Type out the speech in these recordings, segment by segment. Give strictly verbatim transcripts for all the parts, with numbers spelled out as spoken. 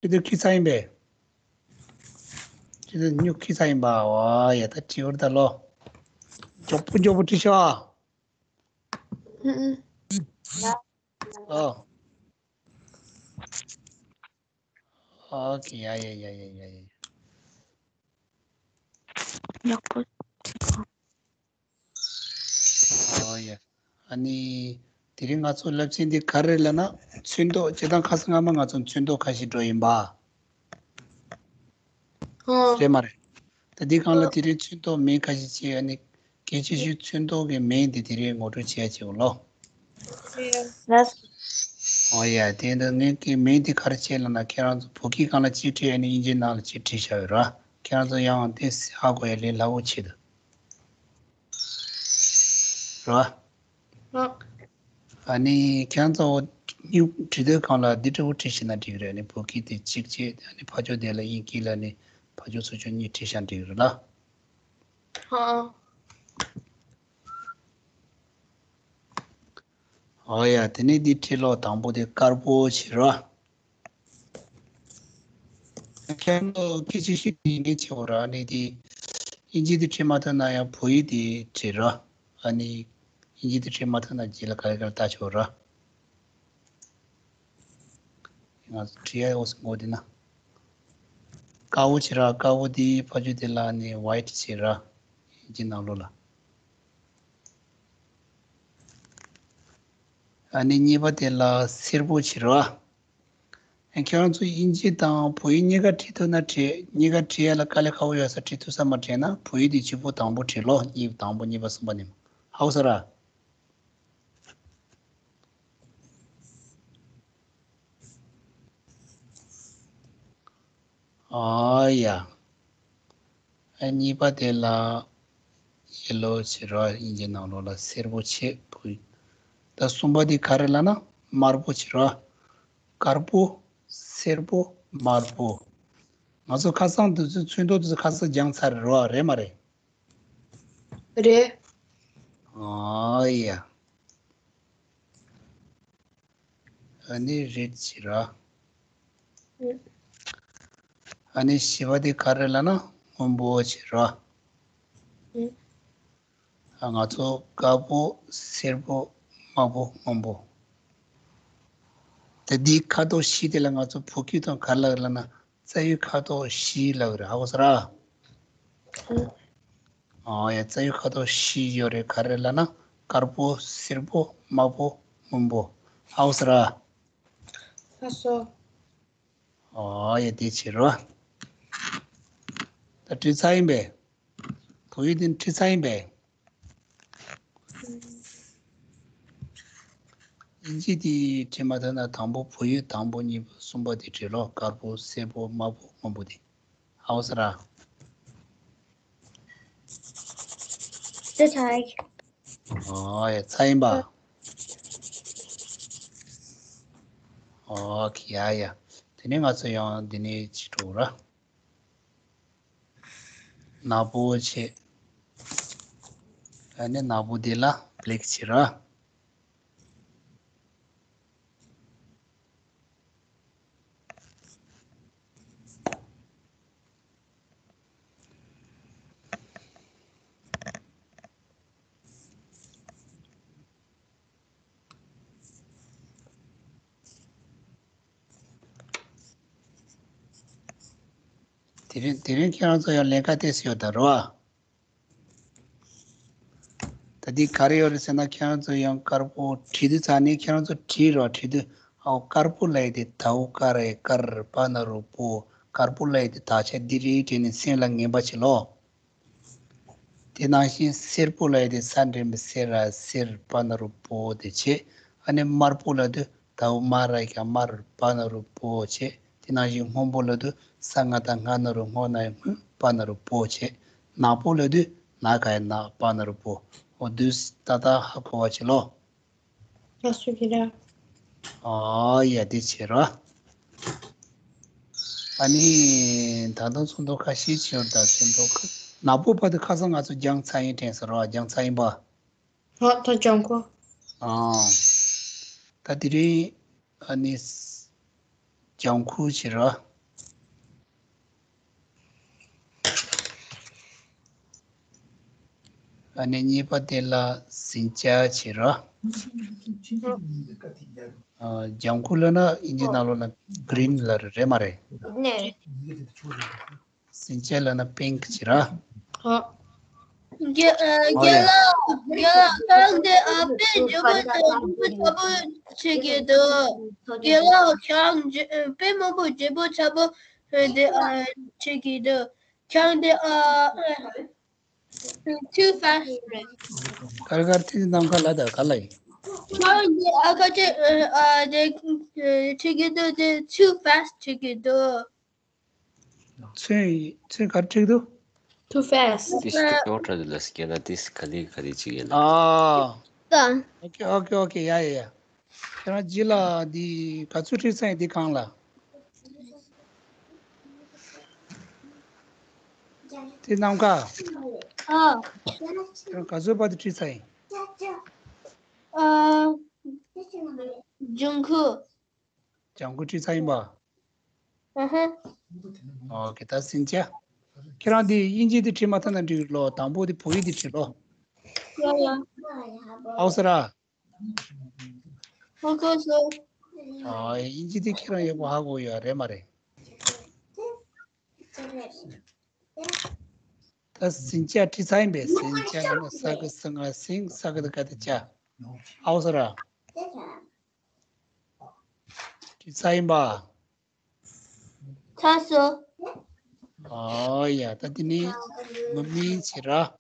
ཁྱེད་ཚོ་ཁྱི་ཚ་ཡིན་པས། ཁྱེད་ཚོ་སྨྱུག་ཁྱི་ཚ་ཡིན་པ། ཨོ་ཡ། ད་བྲིས་བར་ད་ལོ། མགྱོགས་པོ་མགྱོགས་པོ་བྲིས་ཤོག་ཨུ་ཨུ། ཨོ། ཨོ་ཁེ། ཡ་ཡ་ཡ་ཡ་ཡ་ཡ། ཡག་པོ་བྲིས་གོ། ཨོ་ཡ། ཨ་ནི། དེ་རིང་ང་ཚོ་བསླབ་ཚན་འདི་ག་རེ་ལབ་ན། ཚོན་མདོག་སྤྱིར་བཏང་ཁ་སང་སྔ་མ་ང་ཚོ་ཚོན་མདོག་ཁ་ཤས་འགྲོ་ཡིན་པ། ཨོ། རེད་མ་རེད། ད་འདི་སྒང་ལ་དེ་རིང་ཚོན་མདོག་མིང་ཁ་ཤས་བྱས། ཨ་ནི་གལ་ཆེ་ཤོས་ཚོན་མདོག་གི་མིང་འདི་དེ་རིང་ངོ་སྤྲོད་བྱེད་ཡ་བྱེད་འོ་ལོ། ལགས། ཨོ་ཡ། དེ་འདི་ངས་ཀྱི་མིང་འདི་ག་རེ་བྱས་ལབ་ན། ཁྱེད་རང་ཚོ་བོད་སྐད་སྒང་ལ་གཅིག་བྲིས། ཨ་ནི་དབྱིན་ཇིའི་ནང་ལ་གཅིག་བྲིས་བཞག་ཡོད་ར། ཁྱེད་རང་ཚོ་ཡང་དེ་ཧ་གོ་ཡ་ལས་སླ་བོ་ཆེད་དུ། རེད་བ། ཨ་ནི་ཁྱེད་རང་ཚོ་སྨྱུག་བྲིས་དུས་སྒང་ལ་འདི་འདྲ་བོ་བྲིས་ཤེས་ན་འགྲིག་གི་རེད། ཨ་ནི་བོད་སྐད་དེ་གཅིག་བྱས། ཨ་ནི་ཕར་ཕྱོགས་དེ་ལ་དབྱིན་སྐད་ལ་ནི་ཕར་ཕྱོགས་ཚུར་ཕྱོགས་གཉིས་བྲིས་ཤག་འགྲིག་གི་རེད་ལ། ཧ། ཨོ་ཡ། དེ་ནས་འདི་བྲིས་ལོ། དང་པོ་དེ་དཀར་པོ་བྱེད་རོ། ཁྱེད་ཚོ་སྐད་ཆ་ཤོད་དུས་ངས་བྱེད་འོ་ར། ཨ་ནི་དེ་དབྱིན་ཇི་དེ་བྲིས་མ་ཐུབ་ན་ཡང་བོད་ཡིག་དེ་བྲིས་རོ། ཨ་ནི་དབྱིན་ཇི་དེ་བྲིས་མ་ཐུབ་ན་རྗེས་ལ་ག་རེ་ག་རེ་ལྟ་ཆོག་ར། ང་ཚོ་བྲིས་ཡ་འོ་སི་ངོ་དེ་ན། དཀར་པོ་བྱེད་ར། དཀར་པོ་དེ་ཕ་ཆུ་དེ་ལ་ནི་ཝའིཊ་བྱེད་ར། དབྱིན་ཇི་ནང་ལོགས་ལ། ཨ་ནི་གཉིས་པ་དེ་ལ་སེར་པོ་བྱེད་ར། ཁྱེད་རང་ཚོ་དབྱིན་ཇི་དང་བོད་ཡིག་གཉིས་ཀ་བྲིས་ཐུབ་ན་བྲིས། གཉིས་ཀ་བྲིས་ཡ་ལ་དཀའ་ལས་ཁག་པོ་ཡོད་ས། བྲིས་ཐུབ་ས་མ་བྲིས་ན་བོད་ཡིག་དེ་གཅིག་པོ་དང་པོ་བྲིས་ལོ། གཉིས། དང་པོ་གཉིས་པ་གསུམ་པ་ནི་ཧའོ་ས་ར། ཨ་ཡ། ཨ་གཉིས་པ་དེ་ལ་ཡེ་ལོ་བྱེད་རོ། དབྱིན་ཇི་ནང་ལོགས་ལ་སེར་པོ་བྱེད། བོད། ད་གསུམ་པ་དེ་ག་རེ་ལབ་ན་དམར་པོ་བྱེད་རོ། དཀར་པོ། སེར་པོ། དམར་པོ། ང་ཚོ་ཁ་སང་དུས་ཚོད་ཚོན་མདོག་དུས་ཚོད་ཁ་སང་སྦྱངས་ཚར་རེད་རོ། རེད་མ་རེད། རེད། ཨ་ཡ། ཨ་ནི་རེད་བྱེད་ར། ཨ་ནི་བཞི་པ་དེ་ག་རེ་ལབ་ན་སྔོན་པོ་བྱེད་ར། ཨ་ང་ཚོ་དཀར་པོ། སེར་པོ། དམར་པོ། སྔོན་པོ། དེ་འདིའི་ཁ་དོག་བཞི་དེ་ལ་ང་ཚོ་བོད་སྐད་ཐོག་ག་རེ་ལབ་ལབ་ན། རྩ་བའི་ཁ་དོག་བཞི་ལབ་རེད། ཧ་གོ་སོང་ར། ཨོ་ཡ། རྩ་བའི་ཁ་དོག་བཞི་ཡོད་རེད། ག་རེ་ལབ་ན་དཀར་པོ། སེར་པོ། དམར་པོ། སྔོན་པོ། ཧ་གོ་སོང་ར། ལགས་སོ། ཨོ་ཡ། དེ་བྱེད་རོ། ད་བྲིས་ཚར་ཡིན་པས། བོད་ཡིག་དེ་བྲིས་ཚར་ཡིན་པས། དབྱིན་ཇི་དེ་བྲིས་མ་ཐུབ་ན་དང་པོ་བོད་ཡིག་དང་པོ། གཉིས་པ། གསུམ་པ་དེ་བྲིས་ལོ། དཀར་པོ། སེར་པོ། དམར་པོ། སྔོན་པོ་དེ། ཧ་གོ་སོང་ར། ལྟོས་ཤིག་ཨོ་ཡ། ཚར་ཡིན་པ། ཨོ་ཁེ། ཡ་ཡ། དེ་ནས་ང་ཚོ་ཡང་འདི་ནས་ཅིག་འགྲོ་ར། ནག་པོ་བྱེད། ཨ་ནི་ནག་པོ་འདི་ལ་བྷེ་ལེག་བྱེད་ར། དེ་རིང་དེ་རིང་ཁྱེད་རང་ཚོ་ཡང་ལས་ཀ་ཏོག་ཙམ་ཡོད་ད་རོ། ད་འདི་ག་རེ་ཡོད་རེད་ཟེར་ན། ཁྱེད་རང་ཚོ་ཡང་དཀར་པོ་བྲིས་དུས་ཙ་ནས་ཁྱེད་རང་ཚོ་བྲིས་རོགས། བྲིས་དུས་ཨའོ། དཀར་པོ་ལབ་ཡས་དེ་དའོ་ཀ་ར་ཡ་དཀར། པ་ན་རོ་པོ། དཀར་པོ་ལབ་ཡས་དེ་དག་ཆ་འདི་རེད་དྲན་ནས་སེམས་ལ་ངེས་པ་བྱེད་ལོ། དེ་ནང་བཞིན་སེར་པོ་ལབ་ཡས་དེ་ས་འགྲེང་བུ་སེ་ར་སེར། པ་ན་རོ་པོ་དེ་བྱེད། ཨ་ནི་དམར་པོ་ལབ་དུས་དའོ་མ་ར་ཡ་དམར། པ་ན་རོ་པོ་བྱེད། དེ་ནང་བཞིན་སྔོན་པོ་ལབ་དུས་ས་ང་བཏགས་སྔ་ན་རོ་སྔོ་ན་ཡ་སྔོན། པ་ན་རོ་པོ་བྱེད། ནག་པོ་ལབ་དུས་ན་ག་ཡ་ནག། པ་ན་རོ་པོ། འོ་འདུག་སེ་ཏག་ཏག་ཧ་གོ་བ་བྱེད་ལོ། ལགས་སོ་ཁྱེད་རང་། ཨ་ཡ། དེ་བྱེད་རོ། ཨ་ནི་ད་དུང་ཚོན་མདོག་ཁ་ཤས་ཅིག་ཡོད་རེད། ད་ཚོན་མདོག་ཁ་ནག་པོ་བར་དུ་ཁ་སང་ང་ཚོ་སྦྱངས་ཚར་ཡིན་དྲན་སོང་རོ། སྦྱངས་ཚར་ཡིན་པ། ཨ། ད་ལྗང་ཁུ། ཨ། ད་དེ་རིང་ཨ་ནི་ལྗང་ཁུ་བྱེད་རོ། ཨ་ནི་གཉིས་པ་དེ་ལ་ཟིན་ཆ་བྱེད་རོགས། ཨ། ལྗང་ཁུ་ལབ་ན་དབྱིན་ཇི་ནང་ལོགས་ལ་གྷི་རིན་ལབ་རེད། རེད་མ་རེད། ནས། ཟིན་ཆ་ལབ་ན་པིང་ཀི་བྱེད་རོགས། ཧོ། རྒན་ཨ། ཨོ་ཡ། རྒན་ལགས། རྒན་ལགས། ཁྱེད་རང་དེ་ཨ་དཔེ་འཇོན་པོ་དང་འཇོན་པོ་ཚ་པོ་བྱེད་ཀྱི་འདུག་རྒན་ལགས། ཁྱེད་རང་འཇོན་དཔེ་མང་པོ་འཇོན་པོ་ཚ་པོ་དེ་ཨ་བྱེད་ཀྱི་འདུག་ཁྱེད་རང་དེ་ཨ། Too fast རེད། གར་གར་ཐིག་ནམ་མཁའ་ལ་དང་ག་ལ་ཡིན། ཁྱེད་རང་གི་ཨ་ཁ་ཅིག་ཨ་དེ་ཁྲིད་ཀྱི་འདུག་དེ་too fast ཁྲིད་ཀྱི་འདུག་ཚོན་ཚོན་གར་ཁྲིད་འདུག Too fast. This too short ལ་སྐད་ལ་this ག་ལེ་ག་ལེ་ཅིག་ཡིན་ལ། ཨ། ད། Okay, okay, okay. ཡ་ཡ་ཡ། ཁྱེད་རང་རྗེས་ལ་འདི་ག་ཚོད་ཁྲིད་ཚར་ཡིན། འདི་གང་ལ། དེ་ནམ་མཁའ། ཨ། ཁྱེད་རང་ག་ཚོད་བར་དུ་ཁྲིད་ཚར་ཡིན། ཨ། ལྗང་ཁུ། ལྗང་ཁུ་ཁྲིད་ཚར་ཡིན་པ། ཨ་ཧ། ཨོ་ཁེ། ད་ཟིན་ཆ། ཁྱེད་རང་འདི་དབྱིན་ཇི་འདི་ཁྲིད་མ་ཐུབ་ན་འགྲིག་ལོ། དང་པོ་འདི་བོད་ཡིག་འདི་ཁྲིད་ལོ། ཡ་ཡ། ཨའོ་ས་ར། ཧོ་ཀོ་སོ། ཨ། དབྱིན་ཇི་དེ་ཁྱེད་རང་ཡག་པོ་ཧ་གོ་ཡོད་རེད་མ་རེད། ད་ཟིན་ཆ་ཁྲིད་ཚར་ཡིན་པས། ཟིན་ཆ་ཡིན་ན་ས་ཀ་ས་ང་སིང་ས་ཀ་ད་ག་ད་ཆ། ཨའོ་ས་ར། ཁྲིད་ཚར་ཡིན་པ། ཚར་སོང་། ཨོ་ཡ། ད་དེ་ནི་མུ་མིན་བྱེད་ར།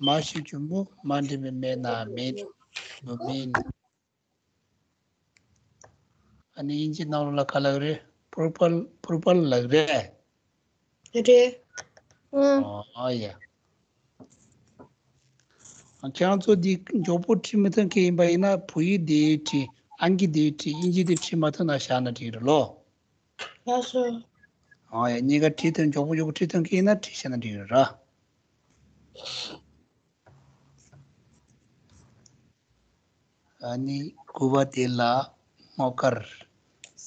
མ་ཞབས་ཀྱུ་མུ། མ་འགྲེང་བུ་མེ་ན་མིན། མུ་མིན། ཨ་ནི་དབྱིན་ཇི་ནང་ལོགས་ལ་ག་ལབ་རེད། purple purple ལབ་རེད། རེད། ཨོ་ཡ། ཁྱེད་རང་ཚོ་འདི་མགྱོགས་པོ་ཁྲིད་མི་ཐུབ་མཁན་ཡིན་པ་ཡིན་ན་བོད་ཡིག་འདི་ཁྲིད། ཨང་ཀི་འདི་ཁྲིད། དབྱིན་ཇི་འདི་ཁྲིད་མ་ཐུབ་ན་བཞག་ན་འགྲིག་རེད་ལོ། ལགས་སོ། ཨོ་ཡ། གཉིས་ཀ་ཁྲིད་ཐུབ། མགྱོགས་པོ་མགྱོགས་པོ་ཁྲིད་ཐུབ་མཁན་ཡིན་ན་ཁྲིད་བཞག་ན་འགྲིག་རེད་ར། ཨ་ནི་དགུ་པ་དེ་ལ་སྔོ་དཀར།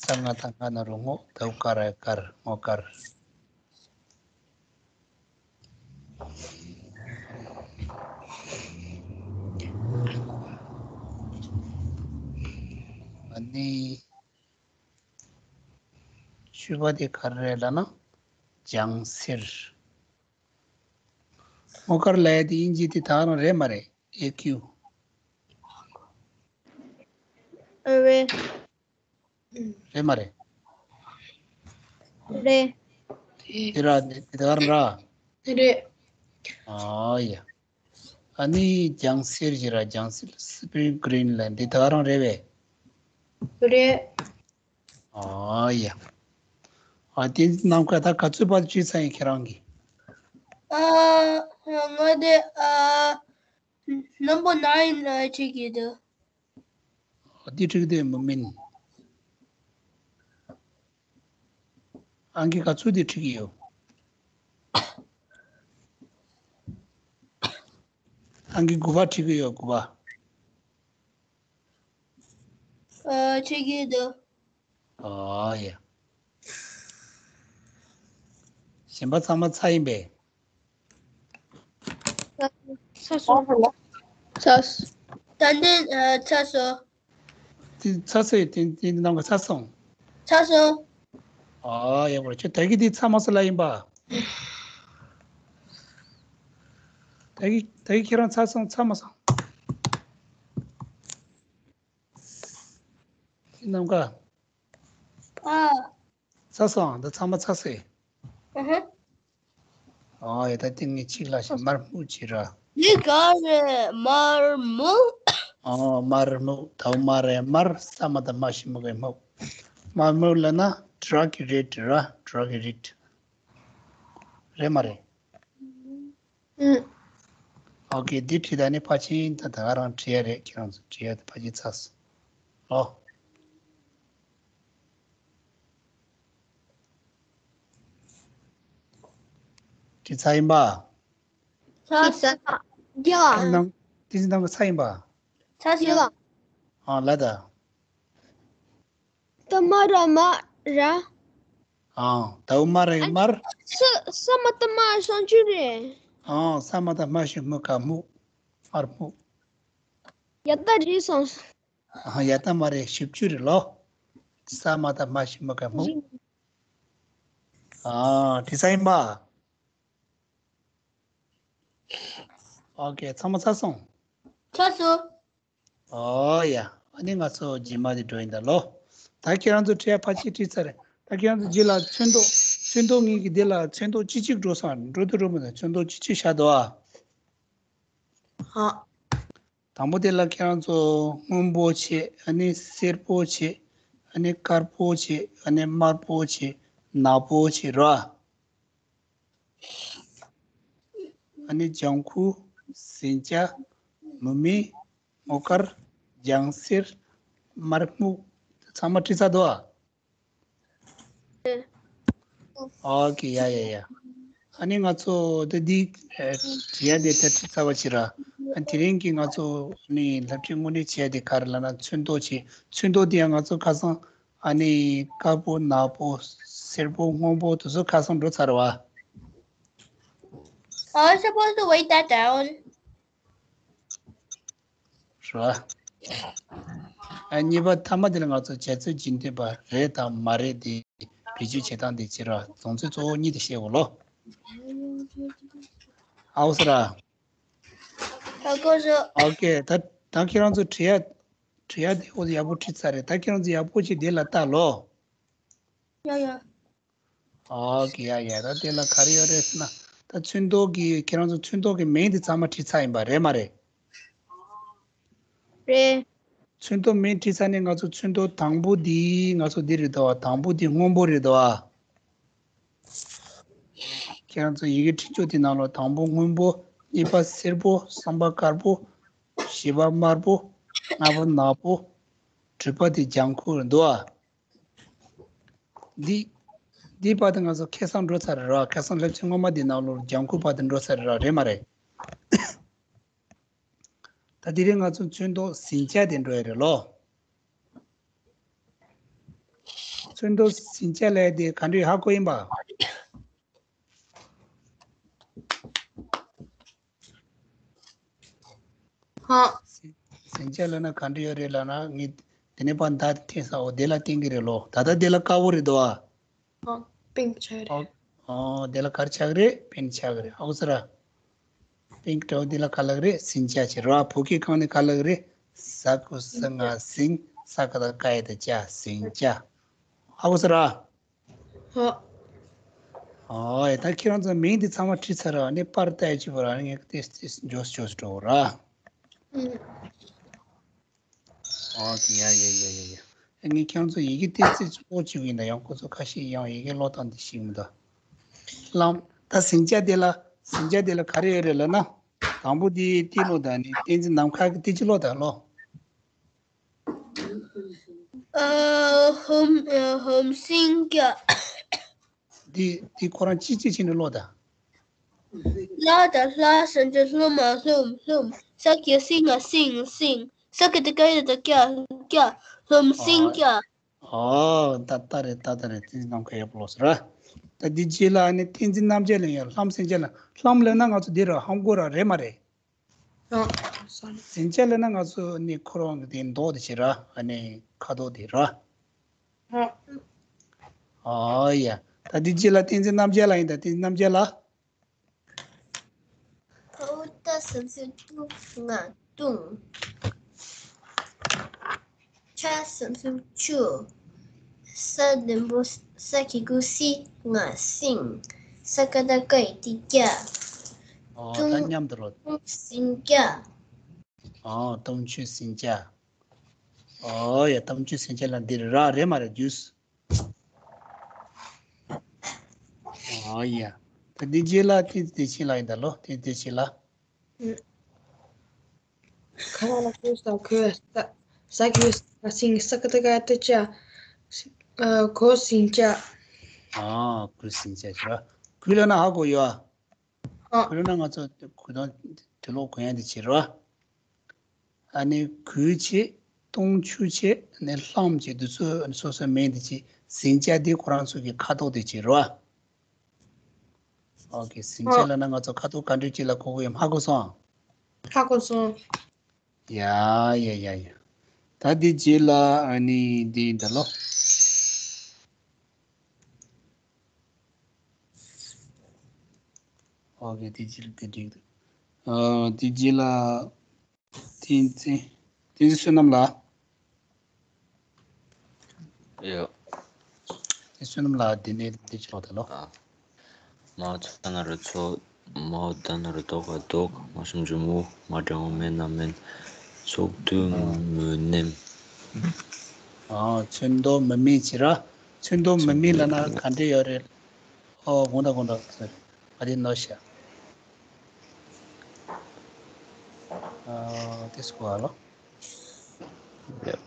ས་ང་ད་ང་ན་རོ་སྔོ། ད་འོ་ཀ་ར་དཀར། སྔོ་དཀར། ཨ་ནི་བཅུ་པ་དེ་ག་རེ་རེད་ལབ་ན་ལྗང་སེར། སྔོ་དཀར་ལབ་ཡ་དེ་དབྱིན་ཇི་དེ་ད་ག་རང་རེད་མ་རེད། ཨེ་ཀིའུ། ཨ་རེད། རེད་མ་རེད། རེད། དེ་ར་དེ་ད་ག་རང་ར། རེད། ཨ་ཡ། ཨ་ནི་ལྗང་སེར་ཞིག་ར། ལྗང་སེར། སི་པི་རིང་གྷི་རིན་ལབ་འདི་ད་ག་རང་རེད་པས། རེད། ཨ་ཡ། ཨ་དེ་ནམ་མཁའ་ད་ག་ཚོད་བར་ཁྲིད་ཚར་ཡིན་ཁྱེད་རང་གིས། ཨ། ང་དེ་ཨ། Number nine ཁྲིད་ཀྱི་འདུག་འདི་ཁྲིད་ཀྱི་འདུག་མུ་མིན། ཨང་ཀི་ག་ཚོད་འདི་ཁྲིད་ཀྱི་ཡོད། ཨང་ཀི་དགུ་པ་ཁྲིད་ཀྱི་ཡོད། དགུ་པ། ཨ། ཁྲིད་ཀྱི་འདུག་ཨ་ཡ། གཞན་པ་ཚང་མ་ཚར་ཡིན་པས། ཚར་སོང་། ཚར་སོང་། ད་འདི་ཨ། ཚར་སོང་། དེ་ཚར་སོང་། དེ་དེ་ནང་གི་ཚར་སོང་། ཚར་སོང་། ཨ་ཡ། བར་ཁྱོད་ད་གི་དེ་ཚར་མ་སོང་ལ་ཡིན་པ། ད་གི་ད་གི་ཁྱེད་རང་ཚར་སོང་། ཚར་མ་སོང་། དེ་ནང་ག་ཨ། ཚར་སོང་། འདི་ཚང་མ་ཚར་སོང་། ཨ་ཧ། ཨོ་ཡ། ད་ཏིང་ངེ་གཅིག་ལ་ཞིག་དམར་སྨུག་ཅིག་ར། འདི་ག་རེད། དམར་སྨུག་ཨོ་དམར་སྨུག་ད་དམར་རེད། དམར། ས་མ་ད་དམར། ཞབས་ཀྱུ་མུ་ག་སྨུག་དམར་སྨུག་ལབ་ན་ཌར་ཀི་རེཌ་ར། ཌར་ཀི་རེཌ། རེད་མ་རེད། ཨང་། ཨོ་ཁེ། འདི་ཁྲིད་ད་ནི་ཕལ་ཆེར་ད་ད་ག་རང་ཁྲིད་ཡ་རེད། ཁྱེད་རང་ཚོ་ཁྲིད་ཡ་དེ་ཕལ་ཆེར་ཚར་སོང་། ཨོ། ཁྲིད་ཚར་ཡིན་པ། ཚར་སོང་། ཡ། ཨ་ནང་དེ་ཚོ་ནང་གི་ཚར་ཡིན་པ། ཚར་སོང་། ཡ། ཨ་ལ་ད། ད་དམར་ར་དམར་ར། ཨང་། ད་དམར་རེད། དམར། ས་ས་མ་ད་དམར་སོང་ཆུ་རེད། ཨང་། ས་མ་ད་དམར་ཞབས་ཀྱུ་མུ་ག་སྨུག་དམར་སྨུག་ཡ་ད་རེད་སོང་། ཨ་ཡ་ད་མ་རེད། བཞི་བཅུ་རེད་ལོ། ས་མ་ད་མ་ཞི་མ་ག་སྨུག་ཨ། བྲིས་ས་ཡིན་པ། ཨོ་ཀེ། ཚང་མ་ཚར་སོང་། ཚར་སོང་། ཨོ་ཡ། ཨ་ནི་ང་ཚོ་རྗེས་མ་དེ་འགྲོ་ཡིན་ད་ལོ། ད་ཁྱེད་རང་ཚོ་བྲིས་ཡ་ཕལ་ཆེར་བྲིས་ཚར་རེད། ད་ཁྱེད་རང་ཚོ་རྗེས་ལ་ཚོན་མདོག་ཚོན་མདོག་གཉིས་ཀྱི་དེ་ལ་ཚོན་མདོག་ཅི་གཅིག་འགྲོ་སོང་། འགྲོ་དུ་འགྲོ་མི་འདུག་ཚོན་མདོག་ཅི་གཅིག་བཞག་འདུག་ཨ། ཧ། དང་པོ་དེ་ལ་ཁྱེད་རང་ཚོ་སྔོན་པོ་བྱེད། ཨ་ནི་སེར་པོ་བྱེད། ཨ་ནི་དཀར་པོ་བྱེད། ཨ་ནི་དམར་པོ་བྱེད། ནག་པོ་བྱེད་རོ། ཨ་ནི་ལྗང་ཁུ། ཟིང་ཆ། མུ་མེད། སྔོ་དཀར། ལྗང་སེར། དམར་སྨུག་ཚང་མ་བྲིས་ཚར་འདུག་ཨ། ཨོ་ཀེ། ཡ་ཡ་ཡ། ཨ་ནི་ང་ཚོ་ད་འདི་ཨ་བྲིས་ཡ་དེ་ད་བྲིས་ཚར་བ་ཅིག་ར། ཨ་དེ་རིང་གི་ང་ཚོ་ནི་སློབ་ཁྲིད་དངོས་གནས་བྱས་ཏེ་ག་རེ་ལབ་ན་ཚོན་མདོག་བྱས། ཚོན་མདོག་དེ་ཡང་ང་ཚོ་ཁ་སང་ཨ་ནི་དཀར་པོ་ནག་པོ་སེར་པོ་སྔོན་པོ་དེ་ཚོ་ཁ་སང་འགྲོ་ཚར་བ། I was supposed to write that down. རེད་བ། ཨ་གཉིས་པ་མཐའ་མ་དེ་ལ་ང་ཚོ་བྱ་ཚིག་རྒྱུན་མཐུད་པ་རེད་དང་མ་རེད་དེ་བེད་སྤྱོད་བྱེད་སྟངས་དེ་བྱེད་ར། རྫོང་ཚིག་གཙོ་བོ་གཉིས་དེ་བཤད་དགོས་ལོ། ཨའོ་ས་ར། ཨོ་ཀེ། ད་ད་ཁྱེད་རང་ཚོ་བྲིས་ཡ་བྲིས་ཡ་དེ་འོ་ཡག་པོ་བྲིས་ཚར་རེད། ད་ཁྱེད་རང་ཚོ་ཡག་པོ་ཅིག་དེ་ལ་ལྟ་ལོ། ཡ་ཡ། ཨོ་ཀེ། ཡ་ཡ། ད་དེ་ལ་ག་རེ་ཡོད་རེད་ཟེར་ན། ད་ཚོན་མདོག་གི་ཁྱེད་རང་ཚོ་ཚོན་མདོག་གི་མིང་དེ་ཚང་མ་བྲིས་ཚར་ཡིན་པ་རེད་མ་རེད། རེད། ཚོན་མདོག་མིང་བྲིས་ཚར་ནས་ང་ཚོ་ཚོན་མདོག་དང་པོ་འདི་ང་ཚོ་འདི་རེད་དོ། དང་པོ་འདི་སྔོན་པོ་རེད་དོ། ཁྱེད་རང་ཚོ་ཡི་གེ་འབྲི་ཕྱོགས་དེ་ནང་ལོགས་དང་པོ་སྔོན་པོ། གཉིས་པ་སེར་པོ། གསུམ་པ་དཀར་པོ། བཞི་པ་དམར་པོ། ལྔ་པ་ནག་པོ། དྲུག་པ་དེ་ལྗང་ཁུ་རེད་འདུག་ཨ། འདི་འདི་བར་དུ་ང་ཚོ་ཁ་སང་འགྲོ་ཚར་རེད་ར། ཁ་སང་སློབ་ཚན་སྔོན་མ་འདི་ནང་ལོགས་ལྗང་ཁུ་བར་དུ་འགྲོ་ཚར་རེད་ར། རེད་མ་རེད། ད་དེ་རིང་ང་ཚོ་ཚོན་མདོག་ཟིང་ཆ་དེ་འགྲོ་ཡ་རེད་ལོ། ཚོན་མདོག་ཟིང་ཆ་ལབ་ཡ་དེ་ག་འདྲས་ཧ་གོ་ཡིན་པ། ཧ། ཟིང་ཆ་ལབ་ན་ག་འདྲ་ཡོད་རེད་ལབ་ན། ངས་དེ་ནས་ཕར་མདའ་འཐེན་ས། འོ་དེ་ལ་བསྟན་གྱི་རེད་ལོ། ད་ལྟ་དེ་ལ་དཀར་པོ་རེད་དོ་ཨ། ཨ། པིང་ཆགས་རེད། ཨོ། ཨོ་དེ་ལ་ག་རེ་ཆགས་ཀྱི་རེད། པིང་ཆགས་ཀྱི་རེད། ཨའོ་ས་ར། པིང་འདྲ་བོ་དེ་ལ་ག་ལབ་ཀྱི་རེད། ཟིང་ཆ་བྱེད་རོ། བོད་སྐད་སྒང་ནས་ག་ལབ་ཀྱི་རེད། ཟ་གུ་ཟ་ང་ཟིང་། ས་ཀ་བཏགས་སྐ་ཡ་བཏགས་སྐྱ། ཟིང་ཆ། ཧ་གོ་སོང་ར། ཧོ། ཨོ་ཡ། ད་ཁྱེད་རང་ཚོ་མིང་འདི་ཚང་མ་བྲིས་ཚར་ར། ཨ་ནི་པར་བལྟས་བྱས་པ་ར། ཨ་ནི་ངས་ཏོག་ཙམ་མགྱོགས་མགྱོགས་སུ་འགྲོ་ར། ཨུམ། ཨོ་ཡ་ཡ་ཡ་ཡ་ཡ། ཨ་ངས་ཁྱེད་རང་ཚོ་ཡི་གེ་ཏོག་ཙམ་ཀློག་བྱེད་ཀྱི་ཡིན་ད། ཡང་ཁོ་ཚོ་ཁ་ཤས་ཡང་ཡི་གེ་ཀློག་སྟངས་འདི་ཤེས་ཀྱི་མི་འདུག་ལམ། ད་ཟིང་ཆ་དེ་ལ། ཟིང་ཆ་དེ་ལ་ག་རེ་ཡོད་རེད་ལབ་ན། དང་པོ་དེ་ཏོག་ཙམ་ཀློག་དང་། ཨ་ནི་བསྟན་འཛིན་ནམ་མཁའ་གི་ཏོག་ཙམ་ཀློག་དང་ཀློག་ཨ། ཧོམ། ཨ། ཧོམ་སེང་སྐྱ། འདི་འདི་ཁོ་རང་གཅིག་གཅིག་བྱས་ནས་ཀློག་དང་། ལྷ་དང་ལྷ། ཟིང་ཆ། ལྷུམ་མ་ལྷུམ། ལྷུམ། ས་ཀ་སི་ང་སིང་སིང་། ས་ཀ་བཏགས་སྐ་ཡ་བཏགས་སྐྱ་སྐྱ། ཧོམ་སེང་སྐྱ། ཨོ་ད་ལྟ་རེད། ད་ལྟ་རེད། བསྟན་འཛིན་ནམ་མཁའ་ཡག་པོ་ཀློག་སོང་ར། ད་འདི་རྗེས་ལ་ཨ་ནི་བསྟན་འཛིན་རྣམ་རྒྱལ་ལ་ཡང་ལྷམ་སེང་ཆ་ལ། ལྷམ་ལབ་ན་ང་ཚོ་འདི་ར་ཧམ་གོ་ར། རེད་མ་རེད། ཨ། སོ་རི། ཟིང་ཆ་ལབ་ན་ང་ཚོ་ནི་ཁོ་རང་གི་དེ་མདོག་དེ་བྱེད་ར། ཨ་ནི་ཁ་དོག་དེ་ར། ཨ། ཨ་ཡ། ད་འདི་རྗེས་ལ་བསྟན་འཛིན་རྣམ་རྒྱལ་ལ་ཡིན་ད། བསྟན་འཛིན་རྣམ་རྒྱལ་ལ། ཕ་འུ་ཏ་ཟུར་ཙམ་ཏུ་ང་ཏུང་། ཆ་ཟུར་ཙམ་ཆུ། ས་འགྲེང་བུ་ས་གི་གུ་སི་ང་སིང་། ས་ཀ་བཏགས་སྐ་ཡ་བཏགས་སྐྱ། ཨོ་ད་ཏུང་མཉམ་དུ་ཀློག་ཏུང་སེང་སྐྱ། ཨོ་ཏུང་ཆུ་སེང་སྐྱ། ཨོ་ཡ། ཏུང་ཆུ་སེང་སྐྱ་ལབ་འདི་རེད་ར། རེད་མ་རེད། ཇུས། ཨོ་ཡ། ད་འདི་རྗེས་ལ་བསྟན་འཛིན་བདེ་ཆེན་ལ་ཡིན་ད་ལོ། བསྟན་འཛིན་བདེ་ཆེན་ལ། ཁ་ལ་ལ་ཁོ་ས་ཁོ་ས་ས་ཁོ་ས་སིང་། ས་ཀ་བཏགས་སྐ་ཡ་བཏགས་སྐྱ། ཨ། གུ་སིང་སྐྱ། ཨ། གུ་སིང་སྐྱ་ཟེར་ར། གུ་ལབ་ན་ཧ་གོ་ཡོད་ཨ། ཨ། གུ་ལབ་ན་ང་ཚོ་གུ་དང་དུག་ལོག་གོན་ཡ་དེ་བྱེད་ར། ཨ་ནི་གུ་བྱེད། ཏུང་ཆུ་བྱེད། ཨ་ནི་ལྷམ་བྱེད། དེ་ཚོ་སོ་སོའི་མིང་དེ་བྱེད། ཟིང་ཆ་དེ་ཁོ་རང་ཚོ་གི་ཁ་དོག་དེ་བྱེད་ར། ཨོ་ཀེ། ཟིང་ཆ་ལབ་ན་ང་ཚོ་ཁ་དོག་ག་འདྲ་ཅིག་ལ་གོ་གི་ཡོད་ཧ་གོ་སོང་། ཧ་གོ་སོང་། ཡ་ཡ་ཡ་ཡ། ད་འདི་རྗེས་ལ་ཨ་ནི་འདི་འདྲ་ལོ། ཨོ་ཁེ། འདི་རྗེས་ལ་འདི་འགྲིག་འདུག་ཨ་འདི་རྗེས་ལ་བསྟན་འཛིན། བསྟན་འཛིན་བསོད་ནམས་ལགས། ཡོད། དེ་བསོད་ནམས་ལགས་འདི་ནས་འདི་ཕྱོགས་དེ་ལོ། ཨ། མའོ་ཙ་ན་རོ་ཙོ། མའོ་ད་ན་རོ་ཏོ་ག་ཏོག་མ་ཞབས་ཀྱུ་མོ། མ་འབྲིང་པོ་མེ་ན་མེན། ཚོགས་འདུ་མུ་མེན། ཨ། ཚོན་མདོག་མུ་མེད་བྱེད་ར། ཚོན་མདོག་མུ་མེད་ལབ་ན་ག་འདྲ་ཡོད་རེད། ཨོ། དགོངས་དག་དགོངས་དག་ཨ་དེ་ནོ་ཤ། ཨ་དེ་སྐོར་ལ། ཡ།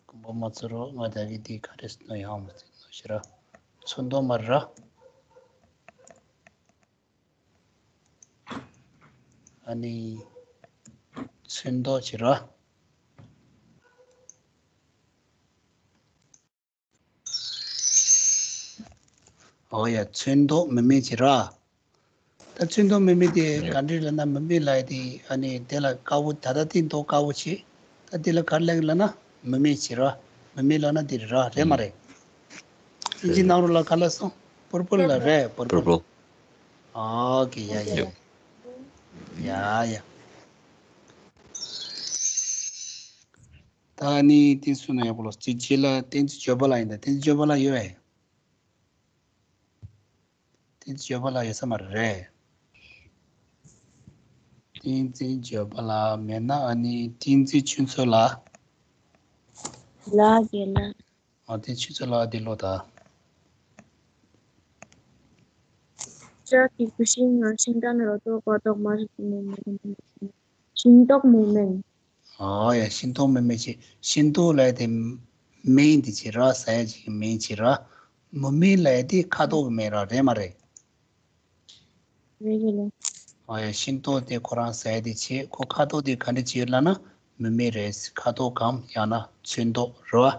ཀུན་པ་མ་ཚོར་རོགས། ང་ད་གི་དེ་ག་རེ་ཟེར་ན་ཡང་མ་ཟེར་ནོ་ཤ་ར། ཚོན་མདོག་མ་ར། ཨ་ནི། ཚོན་མདོག་བྱེད་ར། ཨོ་ཡ། ཚོན་མདོག་མུ་མེད་བྱེད་ར། ད་ཚོན་མདོག་མུ་མེད་དེ་ཡ། ག་འདྲ་ལབ་ན་མུ་མེད་ལབ་ཡ་དེ་ཨ་ནི་དེ་ལ་དཀར་པོ། ད་ལྟ་དེ་མདོག་དཀར་པོ་བྱེད། ད་དེ་ལ་ག་རེ་ལབ་ཀྱི་ལབ་ན་མུ་མེད་བྱེད་ར། མུ་མེད་ལབ་ན་དེ་རེད་ར། རེད་མ་རེད། ཨིན་ཇི་ནང་ལོགས་ལ་ག་ལབ་སོང་། པུར་པལ་ལ་རེད། པུར་པལ། པུར་པལ། ཨོ་ཁེ། ཡ་ཡ་ཡ། ཡ་ཡ། ད་ནི་དེ་སུ་ན་ཡག་པོ་ལོ། ཅི་ཅི་ལ་བསྟན་འཛིན་བརྗོད་པ་ལ་ཡིན་ད། བསྟན་འཛིན་བརྗོད་པ་ལ་ཡོད་པས། བསྟན་འཛིན་བརྗོད་པ་ལ་ཡོད་ས་མ་རེད། བསྟན་འཛིན་བརྗོད་པ་ལ་མེད་ན་ཨ་ནི་བསྟན་འཛིན་ཆོས་མཚོ་ལ། ལ་གེ་ལ། ཨ་དེ་ཆུ་ཚོད་ལ་དེ་ལོ་ད། ཤིང་ཏོག་མུ་མེན། ཤིང་ཏོག་མུ་མེན། ཨོ་ཡ། ཤིང་ཏོག་མུ་མེན་བྱེད། ཤིང་ཏོག་ལབ་ཡ་དེ་མེན་དེ་བྱེད་ར། ཟ་ཡ་ཅིག་གི་མེན་བྱེད་ར། མུ་མེན་ལབ་ཡ་དེ་ཁ་དོག་གི་མེན་ར། རེད་མ་རེད། རེད་རེད། ཨོ་ཡ། ཤིང་ཏོག་དེ་ཁོ་རང་ཟ་ཡ་དེ་བྱེད། ཁོ་ཁ་དོག་དེ་ག་འདྲ་བྱེད་ལབ་ན་མུ་མེན་རེད། ཁ་དོག་གམ་ཡང་ན་ཚོན་མདོག་རེད་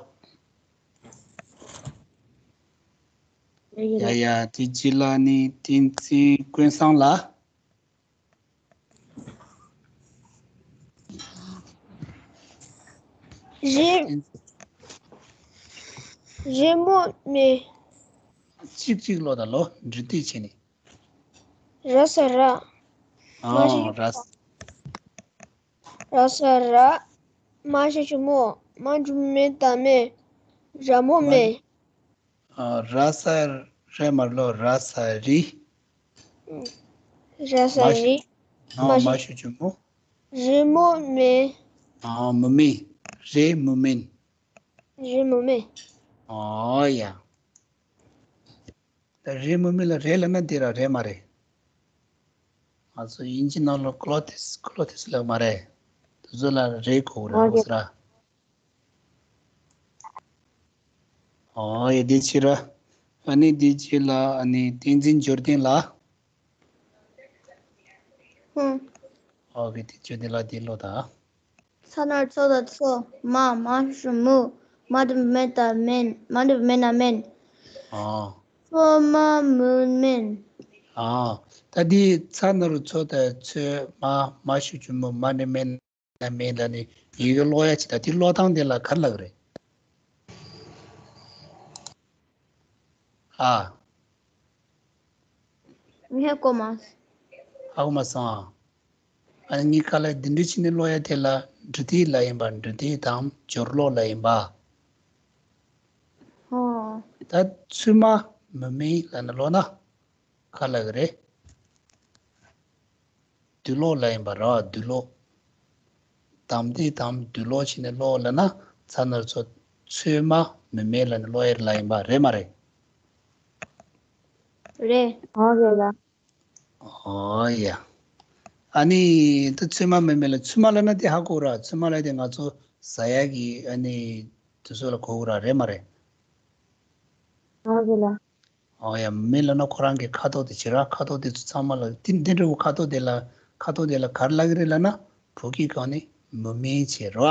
བ། ཡ་ཡ། དེ་རྗེས་ལ་ནི་བསྟན་འཛིན་ཀུན་བཟང་ལགས། རི། རི་མོ་མེ། གཅིག་གཅིག་ལོ་ད་ལོ། འབྲི་དུས་བྱས་ནས། ར་ས་ར། ཨ། མ་ཤ། ར་ས། ར་ས་ར། མ་ཤ་ཞབས་ཀྱུ་མོ། མ་འགྲེང་བུ་མེ་ད་མེ། ར་མོ་མེ། ཨ། ར་ས་རེད་མ་རེད་ལོ། ར་ས་རི། ར་ས་མ་ཤ། རི། ཨ། མ་ཤ། མ་ཤ་ཞབས་ཀྱུ་མོ། རི་མོ་མེ། ཨ། མུ་མེན། རི་མོ་མེན། རི་མོ་མེ། ཨོ་ཡ། ད་རི་མོ་མེ་ལ་རི་ལབ་ན་འདི་ར་རེད་མ་རེད། ང་ཚོ་དབྱིན་ཇི་ནང་ལ་ཀློ་ཐིས། ཀློ་ཐིས་ལབ་མ་རེད། དེ་ཚོ་ལ་རི་གོ་རེད། ཨོ་ཧོ་ཟེར་ར། ཨོ་ཡ། འདི་ཕྱི་ར། ཨ་ནི་འདི་ཕྱི་ལ་ཨ་ནི་བསྟན་འཛིན་འབྱོར་ལྡན་ལགས། ཧུམ། ཨོ་ཁེ། འདི་འབྱོར་ལྡན་ལགས་འདི་ལོ་ད། ཚ་ན་རོ་ཚོ་ད་ཚོ། མ། མ་ཞབས་ཀྱུ་མུ། མ་འགྲེང་བུ་མེ་ད་མེན། མ་འགྲེང་བུ་མེ་ན་མེན། ཨོ། ཚོད་མ་མུ་མེན། ཨོ། ད་འདི་ཚ་ན་རོ་ཚོ་ད་ཚོད། མ། མ་ཞབས་ཀྱུ་མུ། མ་འགྲེང་བུ་མེ་ན་མེན་ལབ་ནས་ཡི་གེ་ཀློག་ཡ་ཅིག་ད། འདི་ཀློག་སྟངས་དེ་ལ་ག་རེ་ལབ་ཀྱི་རེད། ཨ། ངས་གོ་མ། ཧ་གོ་མ་སོང་ཨ། ཨ་ནི་གཉིས་ཀ་ལ་འདི་འདྲ་བྱས་ནས་ཀློག་ཡ་དེ་ལ་འབྲི་དུས་ལབ་ཡིན་པ། འབྲི་དུས་དང་སྦྱོར་ཀློག་ལབ་ཡིན་པ། ཧོ། ད་ཚོད་མ་མུ་མེན་ལབ་ནས་ཀློག་ན་ག་རེ་ལབ་ཀྱི་རེད། སྡུད་ཀློག་ལབ་ཡིན་པ་ར། སྡུད་ཀློག་དམ་དེ་དང་སྡུད་ཀློག་བྱས་ནས་ཀློག་ལབ་ན་ཚ་ན་རོ་ཚོ། ཚོད་མ་མུ་མེན་ལབ་ནས་ཀློག་ཡ་ལབ་ཡིན་པ་རེད་མ་རེད། རེད། ཨོ་རེད་ལ། ཨོ་ཡ། ཨ་ནི་ད་ཚོད་མ་མུ་མེན་ལ། ཚོད་མ་ལབ་ན་དེ་ཧ་གོ་ར། ཚོད་མ་ལབ་དེ་ང་ཚོ་ཟ་ཡ་གི་ཨ་ནི་དེ་ཚོ་ལ་གོ་གི་ར། རེད་མ་རེད། ཨོ་རེད་ལ། ཨོ་ཡ། མུ་མེན་ལབ་ན་ཁོ་རང་གི་ཁ་དོག་དེ་བྱེད་ར། ཁ་དོག་དེ་ཚོ་ཚང་མ་ལ་དེ་འདི་འདྲ་བོ་ཁ་དོག་དེ་ལ། ཁ་དོག་དེ་ལ་ག་རེ་ལབ་ཀྱི་རེད་ལབ་ན་བོད་སྐད་སྒང་ནས་མུ་མེན་བྱེད་ར།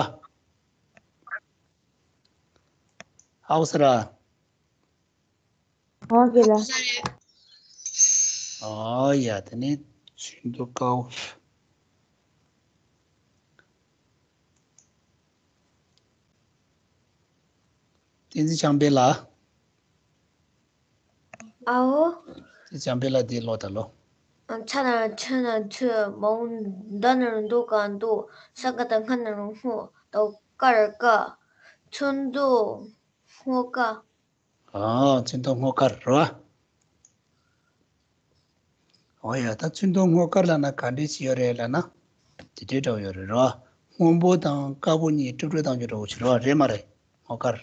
ཧའོ་ས་ར། ཨོ་ཀེ་ལ། ཨོ་ཡ་དེ་ནི་ཚུན་དོ་ཀའོ། བསྟན་འཛིན་བྱམས་པའི་ལ། ཨའོ། དེ་བྱམས་པའི་ལ་དེ་ལོ་ད་ལོ། ཨ། ཚ་ན་ཚ་ན་ཚུ། མ་འོངས་ད་ན་རུ་འདོ་ག་འདོ། ས་ཀ་ད་སྔ་ན་རུ་སྔོ། ད་ཀ་ར་ཀ། ཚུན་དོ་སྔོ་ཀ། ཨ། ཚུན་དོ་སྔོ་ཀ་ར། ཨོ་ཡ། ད་ཚུན་དོ་སྔོ་ཀ་ལ་ན་ག་འདྲས་ཅི་ཡོད་རེད་ལ་ན། དེ་འདྲས་འདྲ་བོ་ཡོད་རེད་རོ། སྔོན་པོ་དང་དཀར་པོ་གཉིས་ཀྲུབ་ཀྲུབ་བཏང་རྒྱུ་འདྲ་བོ་ཅིག་རོ། རེད་མ་རེད། སྔོ་ཀ་ར།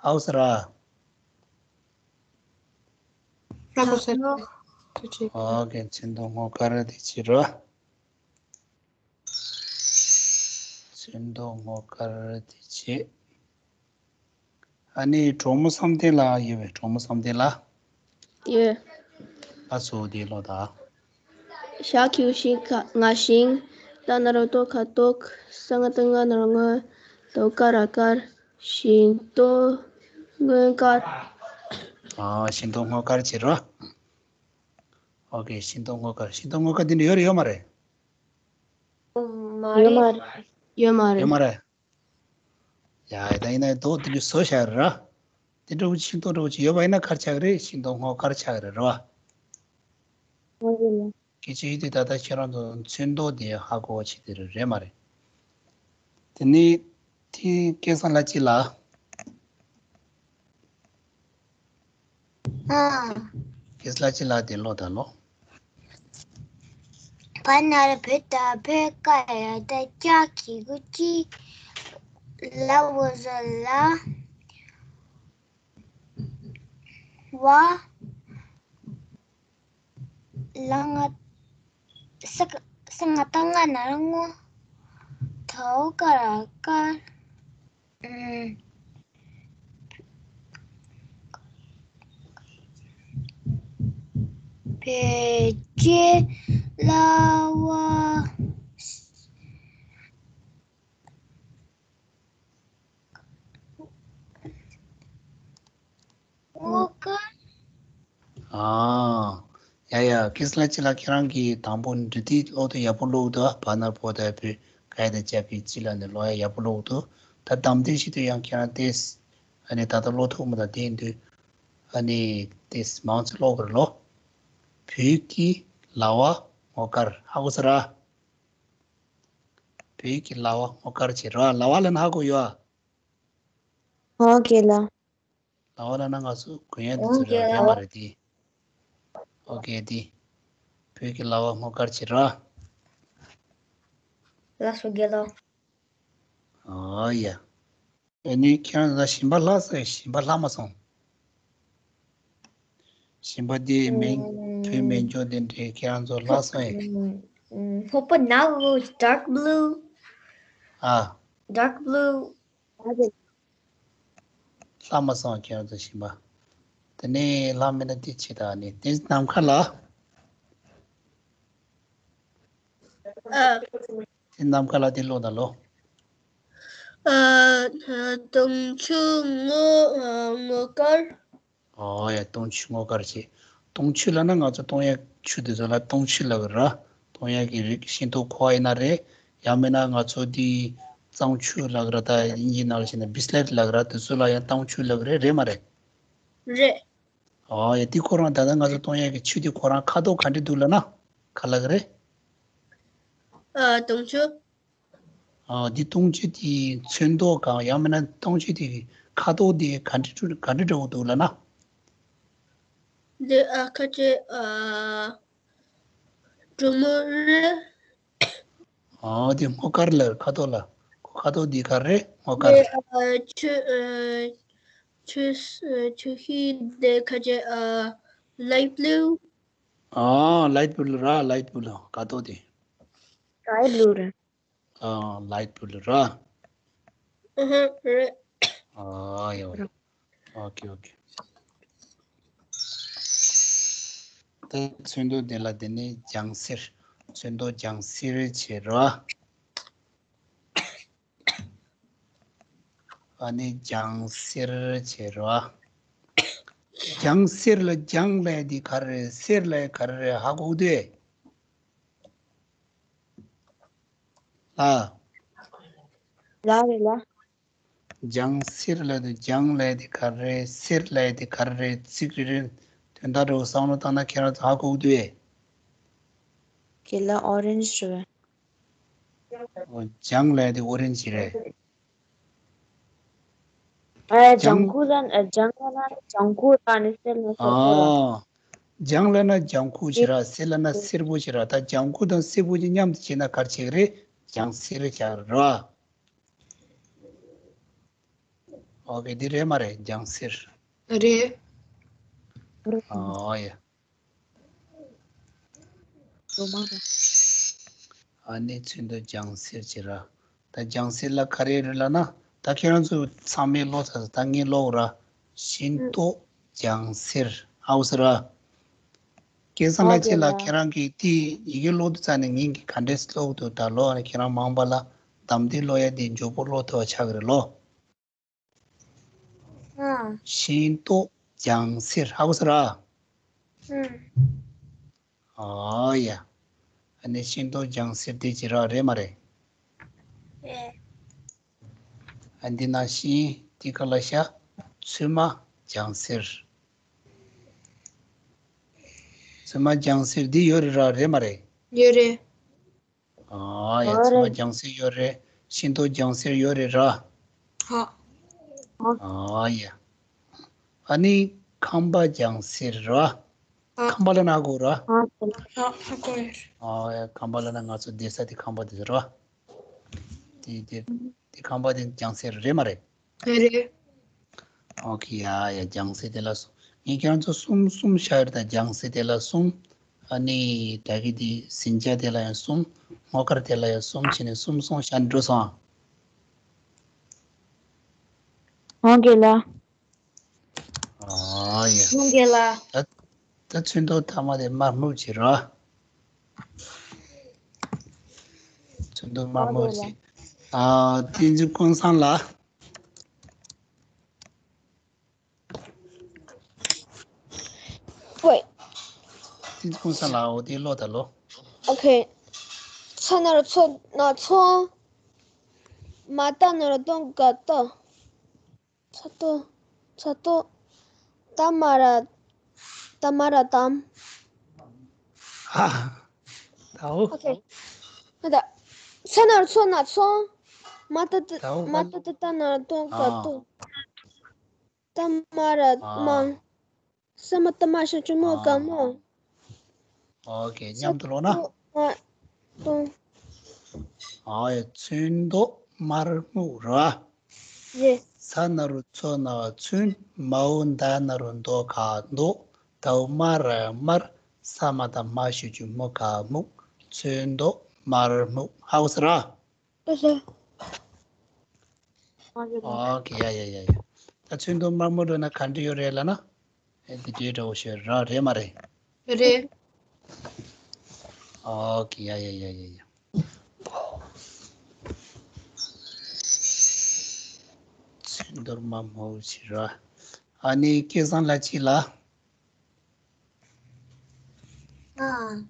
ཧའོ་ས་ར། ཧའོ་ས་ར། ཨོ་ཀེ། ཚུན་དོ་སྔོ་ཀ་ར་དེ་ཅི་རོ། ཚུན་དོ་སྔོ་ཀར་དེ་བྱེད། ཨ་ནི་གྲོགས་མོ་བསམ་གཏན་ལགས་ཡོད་པས། གྲོགས་མོ་བསམ་གཏན་ལགས། ཡོད། ཨ་སོ་དེ་ལོ་ད། ཞག་ཁྱེའུ་ཤིང་ཁ་ང་ཤིང་། ལ་ན་རོ་ཏོ་ཁ་ཏོག་ས་ང་ཏ་སྔ་ན་རོ་སྔོ། དོ་ཀ་ར་དཀར། ཤིང་ཏོག་སྔོན་དཀར། ཨ་ཤིང་ཏོག་སྔོ་དཀར་བྱེད་རོ། ཨོ་ཀེ། ཤིང་ཏོག་སྔོ་དཀར། ཤིང་ཏོག་སྔོ་དཀར་དེ་འདྲ་ཡོད་རེད་ཡོད་མ་རེད། མ་ཡོད་མ་རེད། རེད། ཡོད་མ་རེད། ཡོད་མ་རེད། ཡ་ད་ཡིན་ན་རྡོ་དེ་འདྲ་བཟོ་བཞག་ར། དེ་འདྲ་བོ་ཤིང་ཏོག་འདྲ་བོ་ཅིག་ཡོད་པ་ཡིན་ན་ག་རེ་ཆགས་ཀྱི་རེད། ཤིང་ཏོག་སྔོ་དཀར་ཆགས་ཀྱི་རེད་རོ། ཨོ་རེད་ལ། སྐད་ཆ་ཡིན་དུས་ད་ལྟ་ཁྱེད་རང་ཚོ་ཚོན་མདོག་དེ་ཧ་གོ་བ་ཆེད་དེ་རེད་མ་རེད། དེ་ནས་དེ་སྐལ་བཟང་ལགས་ཅིག་ལ། ཨ། སྐལ་བཟང་ལགས་ཅིག་ལ་དེ་ཀློག་དང་ཀློག་བ་ན་ར་བོ་ད་བོད་ཀ་ཡ་ད་ཀྱ་གི་གུ་ཅི། ལ་འོ་ཟ་ལ། བ། ལ་ང་། ས་ས་ང་ཏ་སྔ་ན་རོ་སྔོ། ད་འོ་ཀ་ར་དཀར། ཨུམ། བེ་ཅེ་ལ་བ། སྔོ་དཀར། ཨ། ཡ་ཡ། སྐལ་བཟང་ལགས་ཅིག་ལ་ཁྱེད་རང་གིས་དང་པོ་འབྲི་དེབ་ཀློག་དུས་ཡག་པོ་ཀློག་འདུག་བ་ན་ར་བོ་ད་བོད་ཀ་ཡ་ད་ཀྱ་གི་གུ་ཅི་ལ་ནི་ཀློག་ཡ་ཡག་པོ་ཀློག་འདུག་ད་དམ་དེ་ཞིག་ཏུ་ཡང་ཁྱེད་རང་ཏེས་ཨ་ནི་ད་ལྟ་ཀློག་ཐུབ་མ་ད་དེ་ཡིན་དུས་ཨ་ནི་ཏེས་མང་ཚོད་ཀློག་དགོས་རེད་ལོ། བོད་ཀྱི་ལ་བ་སྔོ་དཀར་ཧ་གོ་ས་ར། བོད་ཀྱི་ལ་བ་སྔོ་དཀར་བྱེད་རོ། ལ་བ་ལ་ན་ཧ་གོ་ཡོད་ཨ། ཨོ་ཀེ་ལ། ལ་བ་ལ་ན་ང་ཚོ་གོན་ཡ་འདི་ཚོ་རེད་མ་རེད་དེ། ཨོ་ཀེ་དེ། བོད་ཀྱི་ལ་བ་སྔོ་དཀར་བྱེད་རོ། ལགས་སོ་དགེ་ལགས། ཨོ་ཡ། ཨ་ནི་ཁྱེད་རང་ཚོ་ཞིམ་པ་ལྷག་སོང་། ཞིམ་པ་ལྷག་མ་སོང་། ཞིམ་པ་དེ་མིང་བོད་མིང་ཅོ་དེ་འདྲའི་ཁྱེད་རང་ཚོ་ལྷག་སོང་ཡ། ཧོ་པ་ན་གོ་dark blue། ཨ། dark blue། ལྷག་མ་སོང་ཁྱེད་རང་ཚོ་ཞིམ་པ། དེ་ནས་ལྷག་མེད་ན་དེ་ཆེ་ད་ནི་དེ་ནམ་མཁའ་ལ། ཨ། དེ་ནམ་མཁའ་ལ་དེ་ཀློག་དང་ཀློག་ཨ། སྟོང་ཆུ་སྔོ་ཨ། སྔོ་དཀར། ཨོ་ཡ། སྟོང་ཆུ་སྔོ་དཀར་བྱེད། སྟོང་ཆུ་ལབ་ན་ང་ཚོ་སྟོང་ཡ་ཆུ་དེ་ཚོ་ལ་སྟོང་ཆུ་ལབ་ཀྱི་ར། སྟོང་ཡ་གི་རིགས་ཤིང་ཏོག་ཁོ་ཡིན་ན་རེད། ཡང་མིན་ན་ང་ཚོ་དེ་གཙང་ཆུ་ལབ་ཀྱི་ར། ད་དབྱིན་ཇིའི་ནང་ལ་བྱས་ན་bislet ལབ་ཀྱི་ར། དེ་ཚོ་ལ་ཡང་སྟོང་ཆུ་ལབ་ཀྱི་རེད། རེད་མ་རེད། རེད། ཨོ་ཡ། དེ་ཁོ་རང་ད་ལྟ་ང་ཚོ་སྟོང་ཡ་གི་ཆུ་དེ་ཁོ་རང་ཁ་དོག་ག་འདྲ་འདུག་ལབ་ན་ག་ལབ་ཀྱི་རེད། ཨ། སྟོང་ཆུ། ཨ། འདི་སྟོང་ཆུ་དེའི་ཚོན་མདོག་གང་ཡང་མིན་ན་སྟོང་ཆུ་དེའི་ཁ་དོག་དེ་ག་འདྲ་ག་འདྲ་འདྲ་བོ་འདུག་ལབ་ན། འདི་ཨ་ཁ་ཆེ་ཨ་གྲོ་མོ་རེད། ཨ། འདི་སྔོ་དཀར་ལ་ཁ་དོག་ལ་ཁ་དོག་འདི་ག་རེ་སྔོ་དཀར། འདི་ཨ་ཆུ་ཨ་ཆུ་ཆུ་ཤིང་འདི་ཁ་ཆེ་ཨ་light blue། ཨ། light blue ར། light blue ཁ་དོག་དེ། sky blue རེད། ཨ། light blue ར། ཨ་ཧ། རེད། ཨ་ཡོ། ཨོ་ཀེ་ཨོ་ཀེ། ད་ཚོན་མདོག་དེ་ལ་དེ་ནས་ལྗང་སེར། ཚོན་མདོག་ལྗང་སེར་བྱེད་རོ། ཨ་ནི་ལྗང་སེར་བྱེད་རོ། ལྗང་སེར་ལ་ལྗང་ལབ་ཡ་དེ་ག་རེ་རེད། སེར་ལབ་ཡ་ག་རེ་རེད། ཧ་གོ་གི་འདུག་ཨ། ལ། ལ་རེད་ལ། ལྗང་སེར་ལབ་དུས་ལྗང་ལབ་ཡ་དེ་ག་རེ་རེད། སེར་ལབ་ཡ་དེ་ག་རེ་རེད། ཚིག་རེ་རེ་དོན་དག་འདྲ་བོ་བསམ་བློ་བཏང་ན་ཁྱེད་རང་ཚོ་ཧ་གོ་གི་འདུག་གས། ཁྱེད་ལ་ཨོ་རེན་ཇི་རེད། ཨོ། ལྗང་ལབ་ཡ་དེ་ཨོ་རེན་ཇི་རེད། ཨ། ལྗང་ལྗང་ཁུ་ལ་ཨ། ལྗང་ལ་ན་ལྗང་ཁུ་ར། ནི་སེར་ལ་སེར་པོ་ར། ཨ། ལྗང་ལ་ན་ལྗང་ཁུ་བྱེད་ར། སེར་ལ་ན་སེར་པོ་བྱེད་ར། ད་ལྗང་ཁུ་དང་སེར་པོ་གཉིས་མཉམ་དུ་བྱས་ན་ག་རེ་བྱེད་ཀྱི་རེད། ལྗང་སེར་བྱེད་ཀྱི་རེད་བ། ཨོ་ཁེ། འདི་རེད་མ་རེད། ལྗང་སེར། རེད། ཨོ་ཡ། ཨ་ནི་ཚོན་མདོག་ལྗང་སེར་བྱེད་ར། ད་ལྗང་སེར་ལ་ག་རེ་རེད་ལབ་ན། ད་ཁྱེད་རང་ཚོ་ཚང་མས་ཀློག་ཚར་སོང་། ད་ངས་ཀློག་ར། ཤིང་ཏོག་ལྗང་སེར། ཧ་གོ་སོང་ར། སྐལ་བཟང་ལགས། ཁྱེད་ལ་ཁྱེད་རང་གིས་དེ་ཡི་གེ་ཀློག་དུས་ཙ་ནས་ངས་ཀྱིས་ག་འདྲས་ཀློག་འདུག་ད་ཀློག་ནས་ཁྱེད་རང་མང་པོ་ལ་དམ་དེ་ཀློག་ཡ་དེ་མགྱོགས་པོ་ཀློག་ཐུབ་པ་ཆགས་ཀྱི་རེད་ལོ། ཨ། ཤིང་ཏོག་ལྗང་སེར། ཧ་གོ་སོང་ར། ཨུམ། ཨོ་ཡ། ཨ་ནི་ཤིང་ཏོག་ལྗང་སེར་དེ་བྱེད་ར། རེད་མ་རེད། རེད། ཨ། འདི་ན་ཤིང་། དེ་ག་ལ་ཤ། ཚོད་མ་ལྗང་སེར། ཚོད་མ་ལྗང་སེར་འདི་ཡོད་རེད་ར། རེད་མ་རེད། ཡོད་རེད། ཨ་ཡ། ཨོ་ཚོད་མ་རེད། ལྗང་སེར་ཡོད་རེད། ཤིང་ཏོག་ལྗང་སེར་ཡོད་རེད་ར། ཧ། ཨ་ཡ། ཨ་ནི་ཁམ་པ་ལྗང་སེར་ར། ཨ། ཁམ་པ་ལབ་ན་ཧ་གོ་ར། ཨ། ཧ་ཧ་གོ་ཡ། ཨ་ཡ། ཁམ་པ་ལབ་ན་ང་ཚོ་བསྡད་ས་དེ་ཁམ་པ་དེ་ར། དེ་དེ་དེ་ཁམ་པ་དེ་ལྗང་སེར་རེད་མ་རེད། རེད། ཨོ་ཁེ། ཡ་ཡ། ལྗང་སེར་དེ་ལ་གསུམ། ངས་ཁྱེད་རང་ཚོ་གསུམ་གསུམ་བཞག་ཡོད། ད་ལྗང་སེར་དེ་ལ་གསུམ། ཨ་ནི་ད་གི་དེ་ཟིང་ཆ་དེ་ལ་ཡང་གསུམ། སྔོ་དཀར་དེ་ལ་ཡང་གསུམ་བྱས་ནས་གསུམ་གསུམ་བཞག་ནས་འགྲོ་སོང་། ཨོ་ཁེ་ལ། ཨ་ཡ། ཁྱུང་རྒན་ལགས། ད་ད་ཚོན་མདོག་ཐ་མ་དེ་དམར་སྨུག་བྱེད་རོགས། ཚོན་མདོག་དམར་སྨུག་བྱེད། ཨ། བསྟན་འཛིན་ཀུན་བཟང་ལགས། ཝེ། བསྟན་འཛིན་ཀུན་བཟང་ལགས། འོ་དེ་ཀློག་ད་ལོ། ཨོ་ཁེ། ཚ་ན་རོ་ཚོ་ན་ཚོ། མ་ཏ་ན་རོ་ཏོ་ག་ཏོ། ཚ་ཏོ། ཚ་ཏོ། ཏ་མ་ར། ཏ་མ་ར་ཏམ། ཨ། ད་འོ། ཨོ་ཁེ། ད་ད། ཚ་ན་རོ་ཚོ་ན་ཚོ། མ་ཏ་ཏ། ད་འོ། མ་ཏ་ཏ་ཏ་ན་རོ་ཏོ་ག་ཏོ། ཨ། ཏ་མ་ར་ཨ། མ། ས་མ་ཏ་མ་ཞབས་ཀྱུ་མོ་ག་མོ། ཨོ་ཁེ། མཉམ་དུ་ཀློག་ན། ས་ཏོ་མ་ཏོ། ཨོ་ཡ། ཚོན་མདོག་དམར་སྨུག་ར། རེད། ཚ་ན་རོ་ཚོ་ན་ཚོན། མའོ་ད་ན་རོ་མདོ་ག་མདོག་དའོ་མ་ར་དམར། ས་མ་ཏ་མ་ཞབས་ཀྱུ་མོ་ག་སྨུག་ཚོན་མདོག་དམར་སྨུག་ཧ་གོ་སོང་ར། ཨོ་ཁེ། ཨོ་ཁེ། ཡ་ཡ་ཡ་ཡ། ད་ཚོན་མདོག་དམར་སྨུག་འགྲོ་ན་ག་འདྲ་ཡོད་རེད་ལབ་ན། ཨེ། འདི་འདྲའི་འདྲ་བོ་ཞིག་ར། རེད་མ་རེད། རེད། ཨོ་ཁེ། ཡ་ཡ་ཡ་ཡ་ཡ། ཚོན་མདོག་དམར་སྨུག་ཅིག་ར། ཨ་ནི་སྐལ་བཟང་ལྷ་སྐྱིད་ལགས། ཨ།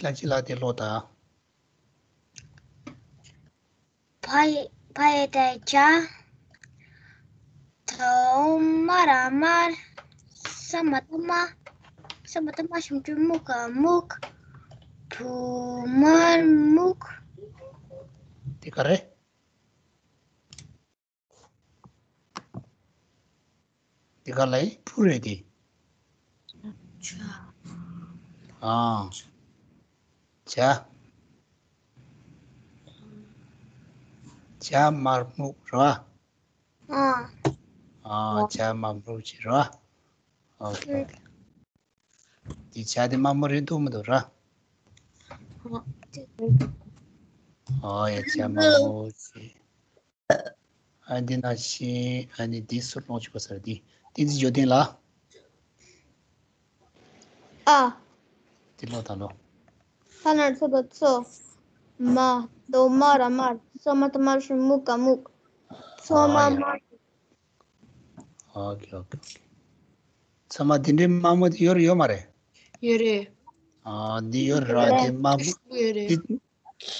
ལྷ་སྐྱིད་ལགས་དེ་ཀློག་དང་། ཕ་ཡི་ཕ་ཡི་ཏ་ཇ། དའོ་མ་ར་དམར། ས་མ་ཏ་མ། ས་མ་ཏ་མ་ཞབས་ཀྱུ་མོ་ག་སྨུག་བུ་དམར་སྨུག་དེ་ག་རེ། དེ་ག་ལ་ཡིན། བུ་རེད་དེ། ཇ། ཨ། ཇ། ཇ་དམར་སྨུག་ར། ཨ། ཨ། ཇ་དམར་སྨུག་ཅིག་ར། ཨོ་ཁེ། ཨོ་ཁེ། དེ་ཇ་དེ་དམར་སྨུག་རེད་འདུག་མི་འདུག་ར། ཨོ་ཡ། ཇ་དམར་སྨུག་ཅིག་ཨ། འདི་ནང་བཞིན་ཨ་ནི་འདི་ཟུར་ཀློག་བཅུག་པ་ཟེར། འདི་བསྟན་འཛིན་འབྱོར་ལྡན་ལགས། ཨ། འདི་ཀློག་དང་ལོ། ཚ་ན་རོ་ཚོ་ད་ཚོ། མ། དའོ་མ་ར་དམར། ས་མ་ཏ་མ་ཞབས་ཀྱུ་མོ་ག་སྨུག་ཐོག་མ་ཨོ་ཡ། དམར་ཨོ་ཁེ་ཨོ་ཁེ་ཨོ་ཁེ། ཚང་མ་འདི་འདྲའི་དམར་མོ་དེ་ཡོད་རེད་ཡོད་མ་རེད། ཡོད་རེད། ཨ་འདི་ཡོད་རེད་ར། དེ་དམར་མོ། ཡོད་རེད། འདི་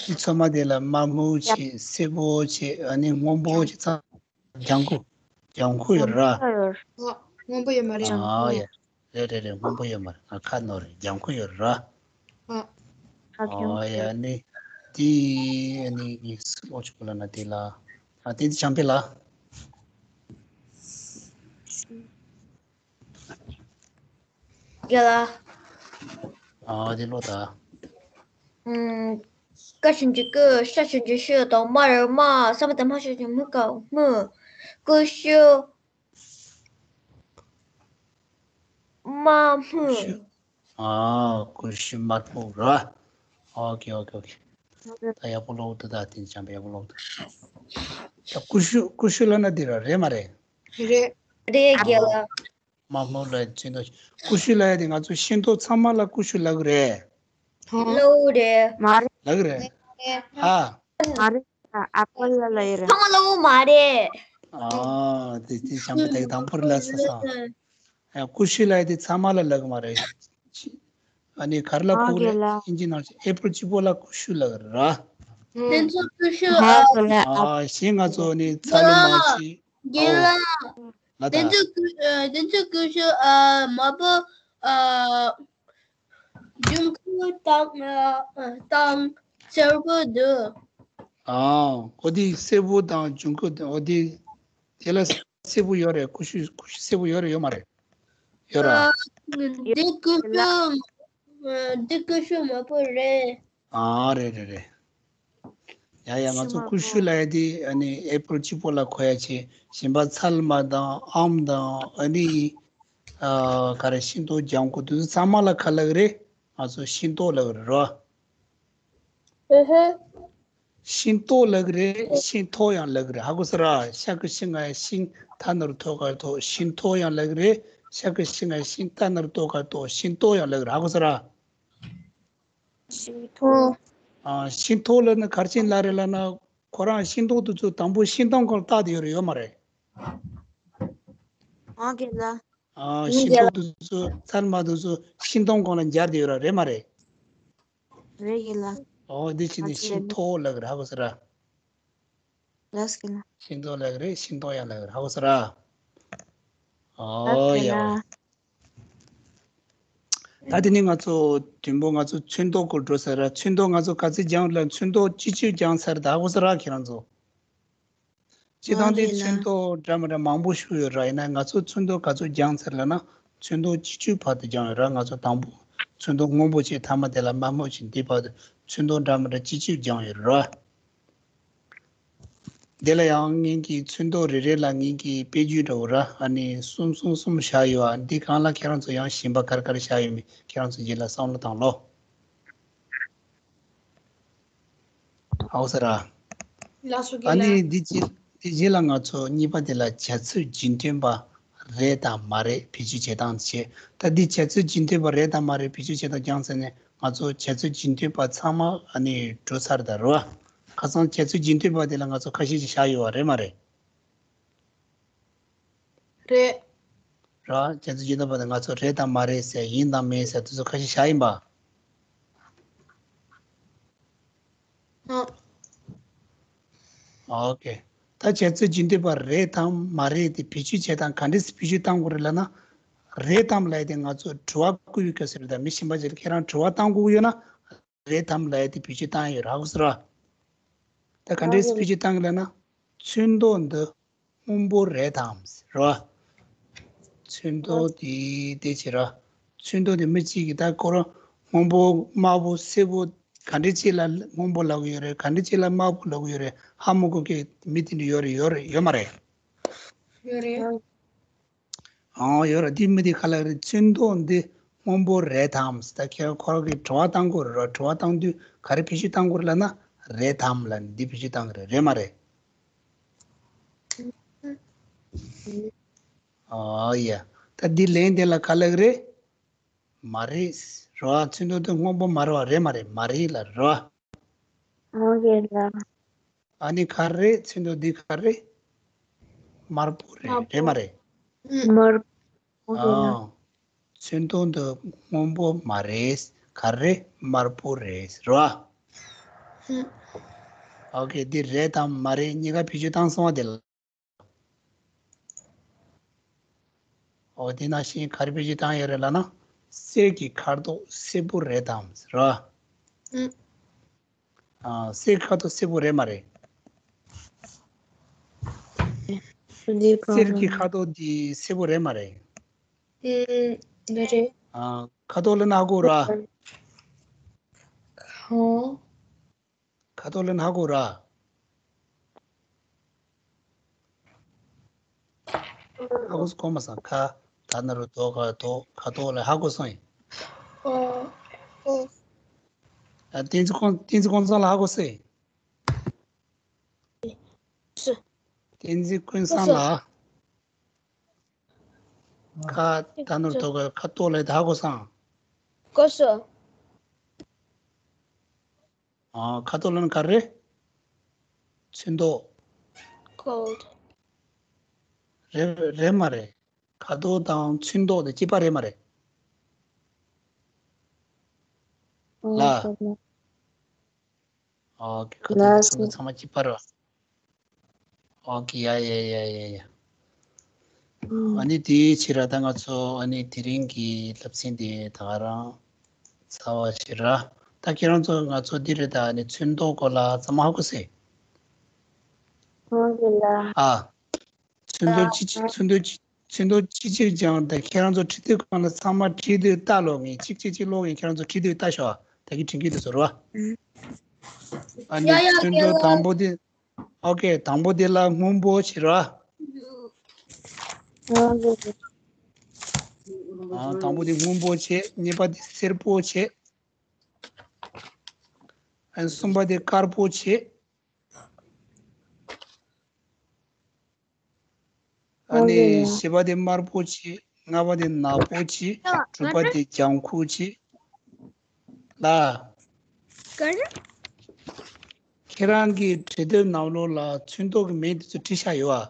འདི་ཚང་མ་དེ་ལ་དམར་མོ་བྱས་སེར་པོ་བྱས་ཨ་ནི་སྔོན་པོ་བྱས་ཚང་ལྗང་ཁུ། ལྗང་ཁུ་ཡོད་ར། ཨ་སྔོན་པོ་ཡོད་མ་རེད། ཨ་ཡ། རེད་རེད་རེད། སྔོན་པོ་ཡོད་མ་རེད། ང་ཁ་ནོར་རེད། ལྗང་ཁུ་ཡོད་ར། ཨ་ཨ་ཡ་ནི། དེ་ནི་ངས་སུ་ལོག་ཆོག་ལ་ན་དེ་ལ། ཨ་དེ་དེ་བྱམས་པའི་ལ། རྒན་ལགས། ཨ་དེ་ལོ་ད། ཀ་ཞབས་ཀྱུ་ཀུ། ཤ་ཞབས་ཀྱུ་ཤུ། དང་པོ་ར་མ། ས་མ་བཏགས་སྨ། ཞབས་ཀྱུ་སྨུ། ག་སྨུ། ཀུ་ཤུ། དམར་སྨུག་ཨ་ཀུ་ཤུ་དམར་སྨུག་ར། ཨོ་ཁེ་ཨོ་ཁེ་ཨོ་ཁེ། ད་ཡག་པོ་ཀློག་འདུག་ད་དེ་འཇམ་པོ་ཡག་པོ་ཀློག་འདུག་ད་ཀུ་ཤུ་ཀུ་ཤུ་ལབ་ན་འདི་ར་རེད་མ་རེད། རེད། རེད་རྒན་ལགས། དམར་སྨུག་ལ་ཅི་འདུག་ཀུ་ཤུ་ལབ་ཡ་དེ་ང་ཚོ་ཤིང་ཏོག་ཚང་མ་ལ་ཀུ་ཤུ་ལབ་གི་རེད། ལོ་རེད། མ་རེད། ལབ་གི་རེད། ཧ། མ་རེད། ཨ་ཁོ་ལ་ལ་ཡོད་རེད། ཚང་མ་ལ་འོ་མ་རེད། ཨ་དེ་དེ་བྱམས་པོ་དེ་དང་པོར་ལ་ས་ས། ཨ་ཀུ་ཤུ་ལབ་ཡ་དེ་ཚང་མ་ལ་ལབ་གི་མ་རེད། ཨ་ནི་ག་རེ་ལ་ཨ་གོ་གི་རེད། ལ། ཨིན་ཇི་ནང་ཨེ་པལ་གཅིག་པོ་ལ་ཀུ་ཤུ་ལབ་གི་རེད། དེ་ཚོ་ཀུ་ཤུ་ཧ་ཨ། གི་ལ་ཨ། ཨ་གཞན་ང་ཚོ་ནི་ཚ་ལུ་མ་ཆི། རྒན་ལགས། ལ་དེ་ད། ཚོ་ཀུ་ཨ་དེ་ཚོ་ཀུ་ཤུ་ཨ་མ་པོ་ཨ། ལྗང་ཁུ་དང་དང་སེར་པོ་འདུག་ཨང་། ཨོ་དེ་སེར་པོ་དང་ལྗང་ཁུ་དང་ཨོ་དེ་དེ་ལ་སེར་པོ་ཡོད་རེད། ཀུ་ཤུ་ཀུ་ཤུ་སེར་པོ་ཡོད་རེད་ཡོད་མ་རེད། ཡོད་ར། ཨ་འདི་ཀུ་ཤུ་འདི་ཀུ་ཤུ་མ་པོ་རེད། ཨ་རེད་རེད་རེད། ཡ་ཡ་ང་ཚོ་ཀུ་ཤུ་ལབ་ཡ་དེ་ཨ་ནི་ཨེ་པལ་གཅིག་པོ་ལ་གོ་ཡ་ཆེ། གཞན་པ་ཚལ་མ་དང་ཨམ་དང་ཨ་ནི་ཨ་ག་རེ་ཤིང་ཏོག་ལྗང་ཁུ་དེ་ཚོ་ཚང་མ་ལ་ག་ལབ་གི་རེད། ང་ཚོ་ཤིང་ཏོག་ལབ་གི་རེད་རོ། ཨེ་ཧེ། ཤིང་ཏོག་ལབ་གི་རེད། ཤིང་ཐོག་ཡང་ལབ་གི་རེད། ཧ་གོ་སོང་ར། ཤ་གི་ཤི་ང་ཡ་ཤིང་ཐ་ན་རུ་ཐོ་ག་ཐོག་ཤིང་ཐོག་ཡང་ལབ་གི་རེད། ཤ་གི་ཤི་ང་ཡ་ཤིང་ཐ་ན་རུ་ཐོ་ག་ཐོག་ཤིང་ཏོག་ཡང་ལབ་གི་རེད། ཧ་གོ་སོང་ར། ཤིང་ཐོག་ཨ་ཤིང་ཐོག་ལབ་ན་ག་རེ་བྱས་ལབ་རེད་ལབ་ན། ཁོ་རང་ཤིང་ཏོག་དེ་ཚོ་དང་པོ་ཤིང་སྡོང་སྒང་ལ་བཏགས་བསྡད་ཡོད་རེད་ཡོད་མ་རེད། ཨང་གི་ལ། ཨ་ཤིང་ཏོག་དེ་ཚོ་ཚལ་མ་དེ་ཚོ་ཤིང་སྡོང་སྒང་ལ་འབྱར་བསྡད་ཡོད་ར་རེད་མ་རེད། རེད་གི་ལ། ཨོ་འདི་ཕྱི་ནས་ཨ་ཤིང་ཐོག་ལབ་གི་རེད། ཧ་གོ་སོང་ར། ལགས་ཀྱི་ལ། ཤིང་ཏོག་ལབ་གི་རེད། ཤིང་ཏོག་ཡང་ལབ་གི་རེད། ཧ་གོ་སོང་ར། ཨོ་ལགས་ཀྱི་ཡ། ལ། ད་དེ་ནས་ང་ཚོ་དུམ་བུ་ང་ཚོ་ཚོན་མདོག་སྐོར་འགྲོ་ས་ར། ཚོན་མདོག་ང་ཚོ་ག་ཚོད་སྦྱངས་ལ་ཚོན་མདོག་སྤྱི་སྤྱོད་སྦྱངས་ཚར། ད་ཧ་གོ་སོང་ར་ཁྱེད་རང་ཚོ། སྤྱིར་བཏང་དེ་ཨང་གི་ལ། ཚོན་མདོག་འདྲ་མི་འདྲ་མང་པོ་ཞིག་ཡོད་ར། ཡིན་ན་ང་ཚོ་ཚོན་མདོག་ག་ཚོད་སྦྱངས་ཚར་ལབ་ན་ཚོན་མདོག་སྤྱི་སྤྱོད་བར་དུ་སྦྱངས་ཡོད་ར། ང་ཚོ་དང་པོ་ཚོན་མདོག་སྔོན་པོ་བྱས་མཐའ་མ་དེ་ལ་དམར་མོ་བྱས་འདི་བར་དུ་ཚོན་མདོག་འདྲ་མི་འདྲ་སྤྱི་སྤྱོད་སྦྱངས་ཡོད་ར། དེ་ལ་ཡང་ངེད་ཀྱི་ཚོན་མདོག་རེ་རེ་ལ་ངེད་ཀྱི་དཔེ་བརྗོད་འདྲ་བོ་ར། ཨ་ནི་གསུམ་གསུམ་གསུམ་བཞག་ཡོད་ཨ། འདི་སྒང་ལ་ཁྱེད་རང་ཚོ་ཡང་གཞན་པ་ག་རེ་ག་རེ་བཞག་ཡོད་མེད་ཁྱེད་རང་ཚོ་རྗེས་ལ་བསམ་བློ་བཏང་ལོ། ཧ་གོ་སོང་ར། ལགས་སོ་རྒན་ལགས། ཨ་ནི་འདི་རྗེས་འདི་རྗེས་ལ་ང་ཚོ་གཉིས་པ་དེ་ལ་བྱ་ཚིག་རྒྱུན་མཐུན་པ་རེད་དང་མ་རེད་བེད་སྤྱོད་བྱེད་སྟངས་བྱས། ད་འདི་བྱ་ཚིག་རྒྱུན་མཐུན་པ་རེད་དང་མ་རེད་བེད་སྤྱོད་བྱེད་སྟངས་སྦྱངས་ཚར་ནས་ང་ཚོ་བྱ་ཚིག་རྒྱུན་མཐུན་པ་ཚང་མ་ཨ་ནི་འགྲོ་ཚར་ད་རོ། ཁ་སང་བྱ་ཚིག་རྒྱུན་མཐུན་པ་དེ་ལ་ང་ཚོ་ཁ་ཤས་ཤིག་བཞག་ཡོད་པ་རེད་མ་རེད། རེད། ར། བྱ་ཚིག་རྒྱུན་མཐུན་པ་དེ་ང་ཚོ་རེད་དང་མ་རེད་ཟེར་ཡིན་དང་མིན་ཟེར་དེ་ཚོ་ཁ་ཤས་བཞག་ཡིན་པ། ཨ། ཨོ་ཀེ། ད་བྱ་ཚིག་རྒྱུན་མཐུན་པ་རེད་དམ་མ་རེད་དེ་བེད་སྤྱོད་བྱེད་སྟངས་ག་འདྲས་སེ་བེད་སྤྱོད་གཏང་དགོས་རེད་ལབ་ན། རེད་དམ་ལབ་ཡ་དེ་ང་ཚོ་དྲི་བ་བཀོད་པའི་སྐབས་སུ་རེད། ད་མི་གཞན་པ་ཅིག་ལ་ཁྱེད་རང་དྲི་བ་གཏང་དགོས་ཀྱི་ཡོད་ན། རེད་དམ་ལབ་ཡ་དེ་བེད་སྤྱོད་གཏང་ཡ་ཡོད་ར། ཧ་གོ་སོང་ར། ད་ག་འདྲས་སེ་བེད་སྤྱོད་གཏང་གི་ལབ་ན། ཚོན་མདོག་འདི་སྔོན་པོ་རེད་དམ་ར། ཚོན་མདོག་དེ་དེ་བྱེད་ར། ཚོན་མདོག་དེ་མི་གཅིག་གིས་ད་ཁོ་རང་སྔོན་པོ་དམར་པོ་སེར་པོ་ག་འདྲ་ཅིག་ལ་སྔོན་པོ་ལབ་ཀྱི་ཡོད་རེད། ག་འདྲ་ཅིག་ལ་དམར་པོ་ལབ་ཀྱི་ཡོད་རེད། ཧ་མ་གོ་མཁན་མི་དེ་འདྲ་ཡོད་རེད་ཡོད་རེད་ཡོད་མ་རེད། ཡོད་རེད། ཨང་ཡོད་རེད། དེ་མི་དེ་ག་ལབ་རེད། ཚོན་མདོག་འདི་སྔོན་པོ་རེད་དམ་ད་ཁྱེད་ཁོ་རང་གིས་དྲི་བ་བཏང་དགོས་རེད་ར། དྲི་བ་བཏང་དུས་ག་རེ་བེད་སྤྱོད་བཏང་དགོས་རེད་ལབ་ན། རེད་དམ་ལབ་ནས་འདི་བེད་སྤྱོད་བཏང་གི་རེད། རེད་མ་རེད། ཨོ་ཡ། ད་འདི་ལན་དེ་ལ་ག་ལབ་ཀྱི་རེད། མ་རེད། རེད་བ། ཚོན་མདོག་དེ་སྔོན་པོ་མ་རེད་བ། རེད་མ་རེད། མ་རེད་ལ་རེད་བ། ཨོ་ཡ་ལ། ཨ་ནི་ག་རེ་རེད། ཚོན་མདོག་འདི་ག་རེ་རེད། དམར་པོ་རེད། དམར་པོ། རེད་མ་རེད། ཨུམ། དམར་པོ་རེད། ཨ། ཚོན་མདོག་འདི་སྔོན་པོ་མ་རེད། ག་རེ། དམར་པོ་རེད། རེད་བ། ཨུམ། ཨོ་ཁེ། འདི་རེད་དམ་མ་རེད་གཉིས་ཀ་བེད་སྤྱོད་བཏང་སོང་བ་དེ་ལ། ཨོ་དེ་ནང་བཞིན་ག་རེ་བེད་སྤྱོད་བཏང་ཡོད་རེད་ལབ་ན། གསེར་གྱི་ཁ་དོག་སེར་པོ་རེད་དམ་ཟེར་བ། ཨུམ། ཨ། གསེར་ཁ་དོག་སེར་པོ་རེད་མ་རེད། འདི་གང་། གསེར་གྱི་ཁ་དོག་འདི་སེར་པོ་རེད་མ་རེད། ཨུམ། འདི་རེད། ཨ། ཁ་དོག་ལབ་ན་ཧ་གོ་ར། ཧོ། ཁ་དོག་ལབ་ན་ཧ་གོ་ར། ཧ་གོ་སོང་། གོ་མ་སོང་། ཁ། ད་ན་རོ་དོ་ག་དོ། ཁ་དོག་ལབ་ཧ་གོ་སོང་ཡིན། ཨོ། ཨོ། ཨ། བསྟན་འཛིན་ཀུན། བསྟན་འཛིན་ཀུན་བཟང་ལགས་ཧ་གོ་སོང་ཡིན། སོ། བསྟན་འཛིན་ཀུན་བཟང་ལགས། ཁ། ད་ན་རོ་དོ་ག་ཁ་དོག་ལབ་ད་ཧ་གོ་སོང་། གོ་སོང་། ཨ། ཁ་དོག་ལབ་ན་ག་རེ། ཚོན་མདོག Gold. རེད། རེད་མ་རེད། ཁ་དོག་དང་ཚོན་མདོག་དེ་གཅིག་པ་རེད་མ་རེད། ལ། ཨོ་ཁེ། ཁ་དོག་དང་ཚོན་མདོག་ཚང་མ་གཅིག་པ་རེད་བ། ཨོ་ཁེ། ཡ་ཡ་ཡ་ཡ་ཡ། ཨ་ནི་དེའི་ཕྱིར་ད་ང་ཚོ་ཨ་ནི་དེ་རིང་གི་སློབ་ཚན་དེ་ད་ག་རང་ཚར་བ་ཕྱིར། ད་ཁྱེད་རང་ཚོ་ང་ཚོ་འདི་རེད། ད་ཨ་ནི་ཚོན་མདོག་སྐོར་ལ་ཚང་མ་ཧ་གོ་སོང་། ཨོ་ཁེ་ལགས། ཨ། ཚོན་མདོག་ཅི་ཅི། ཚོན་མདོག་ཅི། ཚོན་མདོག་ཅི་ཅི་ཅང་ད་ཁྱེད་རང་ཚོ་བྲིས་དུས་སྒང་ལ་ཚང་མ་བྲིས་དུས་ལྟ་ལོ། ངས་གཅིག་གཅིག་གཅིག་ཀློག་གིན་ཁྱེད་རང་ཚོ་བྲིས་དུས་ལྟ་ཤོག་ད་གིན་དྲན་གྱི་འདུག་ཟེར་བ། ཨ་ནི་ཡ་ཡ། ཚོན་མདོག་དང་པོ་དེ། ཨོ་ཁེ། དང་པོ་དེ་ལ་སྔོན་པོ་བྱེད་ར། ཨ། དང་པོ་དེ་སྔོན་པོ་བྱེད། གཉིས་པ་དེ་སེར་པོ་བྱེད། ཨ་ནི་གསུམ་པ་དེ་དཀར་པོ་བྱེད། ཨ་ནི་བཞི་པ་དེ་དམར་པོ་བྱེད། ལྔ་པ་དེ་ནག་པོ་བྱེད། དྲུག་པ་དེ་ལྗང་ཁུ་བྱེད། ལ། ག་རེ། ཁྱེད་རང་གི་བྲིས་དེབ་ནང་ལོགས་ལ་ཚོན་མདོག་གི་མིང་དེ་ཚོ་བྲིས་བཞག་ཡོད་ཨ།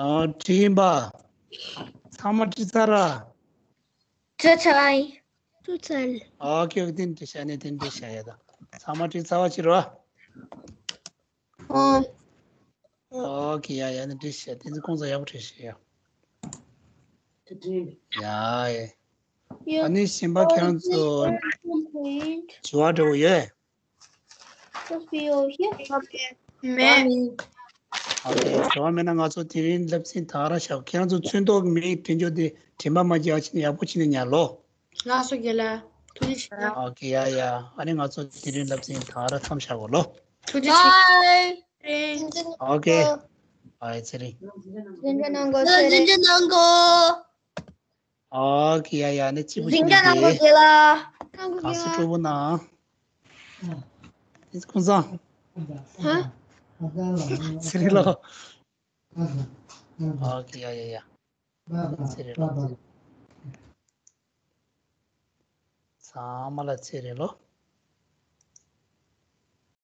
ཨ། བྲིས་ཡིན་པ། ཚང་མ་བྲིས་ཚར་ར། བྲིས་ཚར། བྲིས་ཚར། ཨོ་ཁེ། ཨོ་ཁེ། དེ་བྲིས་བཞག་ནས་དེ་བྲིས་བཞག་ཡ་ད། ཚང་མ་བྲིས་ཚར་བ་ཕྱིར་རོ། ཨོ། ཨོ་ཁེ། ཡ་ཡ། ནི་བྲིས་བཞག་དེ་ཚོ་ཁོང་ཚོ་ཡག་པོ་བྲིས་བཞག་ཡ། ཡ་ཡ། ཨ་ནི་གཞན་པ་ཁྱེད་རང་ཚོ་དྲི་བ་འདྲ་བོ་ཡོད། མེད། ཨོ་ཁེ། དྲི་བ་མེད་ན་ང་ཚོ་དེ་རིང་སློབ་ཚན་ད་ག་རང་བཞག་ཁྱེད་རང་ཚོ་ཚོན་མདོག་གི་མིང་དྲན་རྒྱུ་དེ་དྲན་པ་མ་བརྗེད་པ་བྱས་ནས་ཡག་པོ་བྱས་ནས་ཉར་ལོ། ལགས་སོ་རྒན་ལགས། ཐུགས་རྗེ་ཆེ། ཨོ་ཁེ། ཡ་ཡ། ཨ་ནི་ང་ཚོ་དེ་རིང་སློབ་ཚན་ད་ག་རང་མཚམས་བཞག་གོ་ལོ། ཐུགས་རྗེ་ཆེ། ཨོ་ཁེ། ཨ་ཡེ་ཚེ་རིང་། ཚེ་རིང་། ཚེ་རིང་། ཨོ་ཁེ། ཡ་ཡ། ནི་གཅིག་པུ་ཞིག་ནི་དེ། གང་སུ་སྤྲོ་པོ་ན། དེ་ཁོང་ཚང་། ཧ། ཚེ་རིང་ལོ། ཨོ་ཁེ། ཡ་ཡ་ཡ། ཚེ་རིང་ལོ། ཚང་མ་ལ་ཚེ་རིང་ལོ།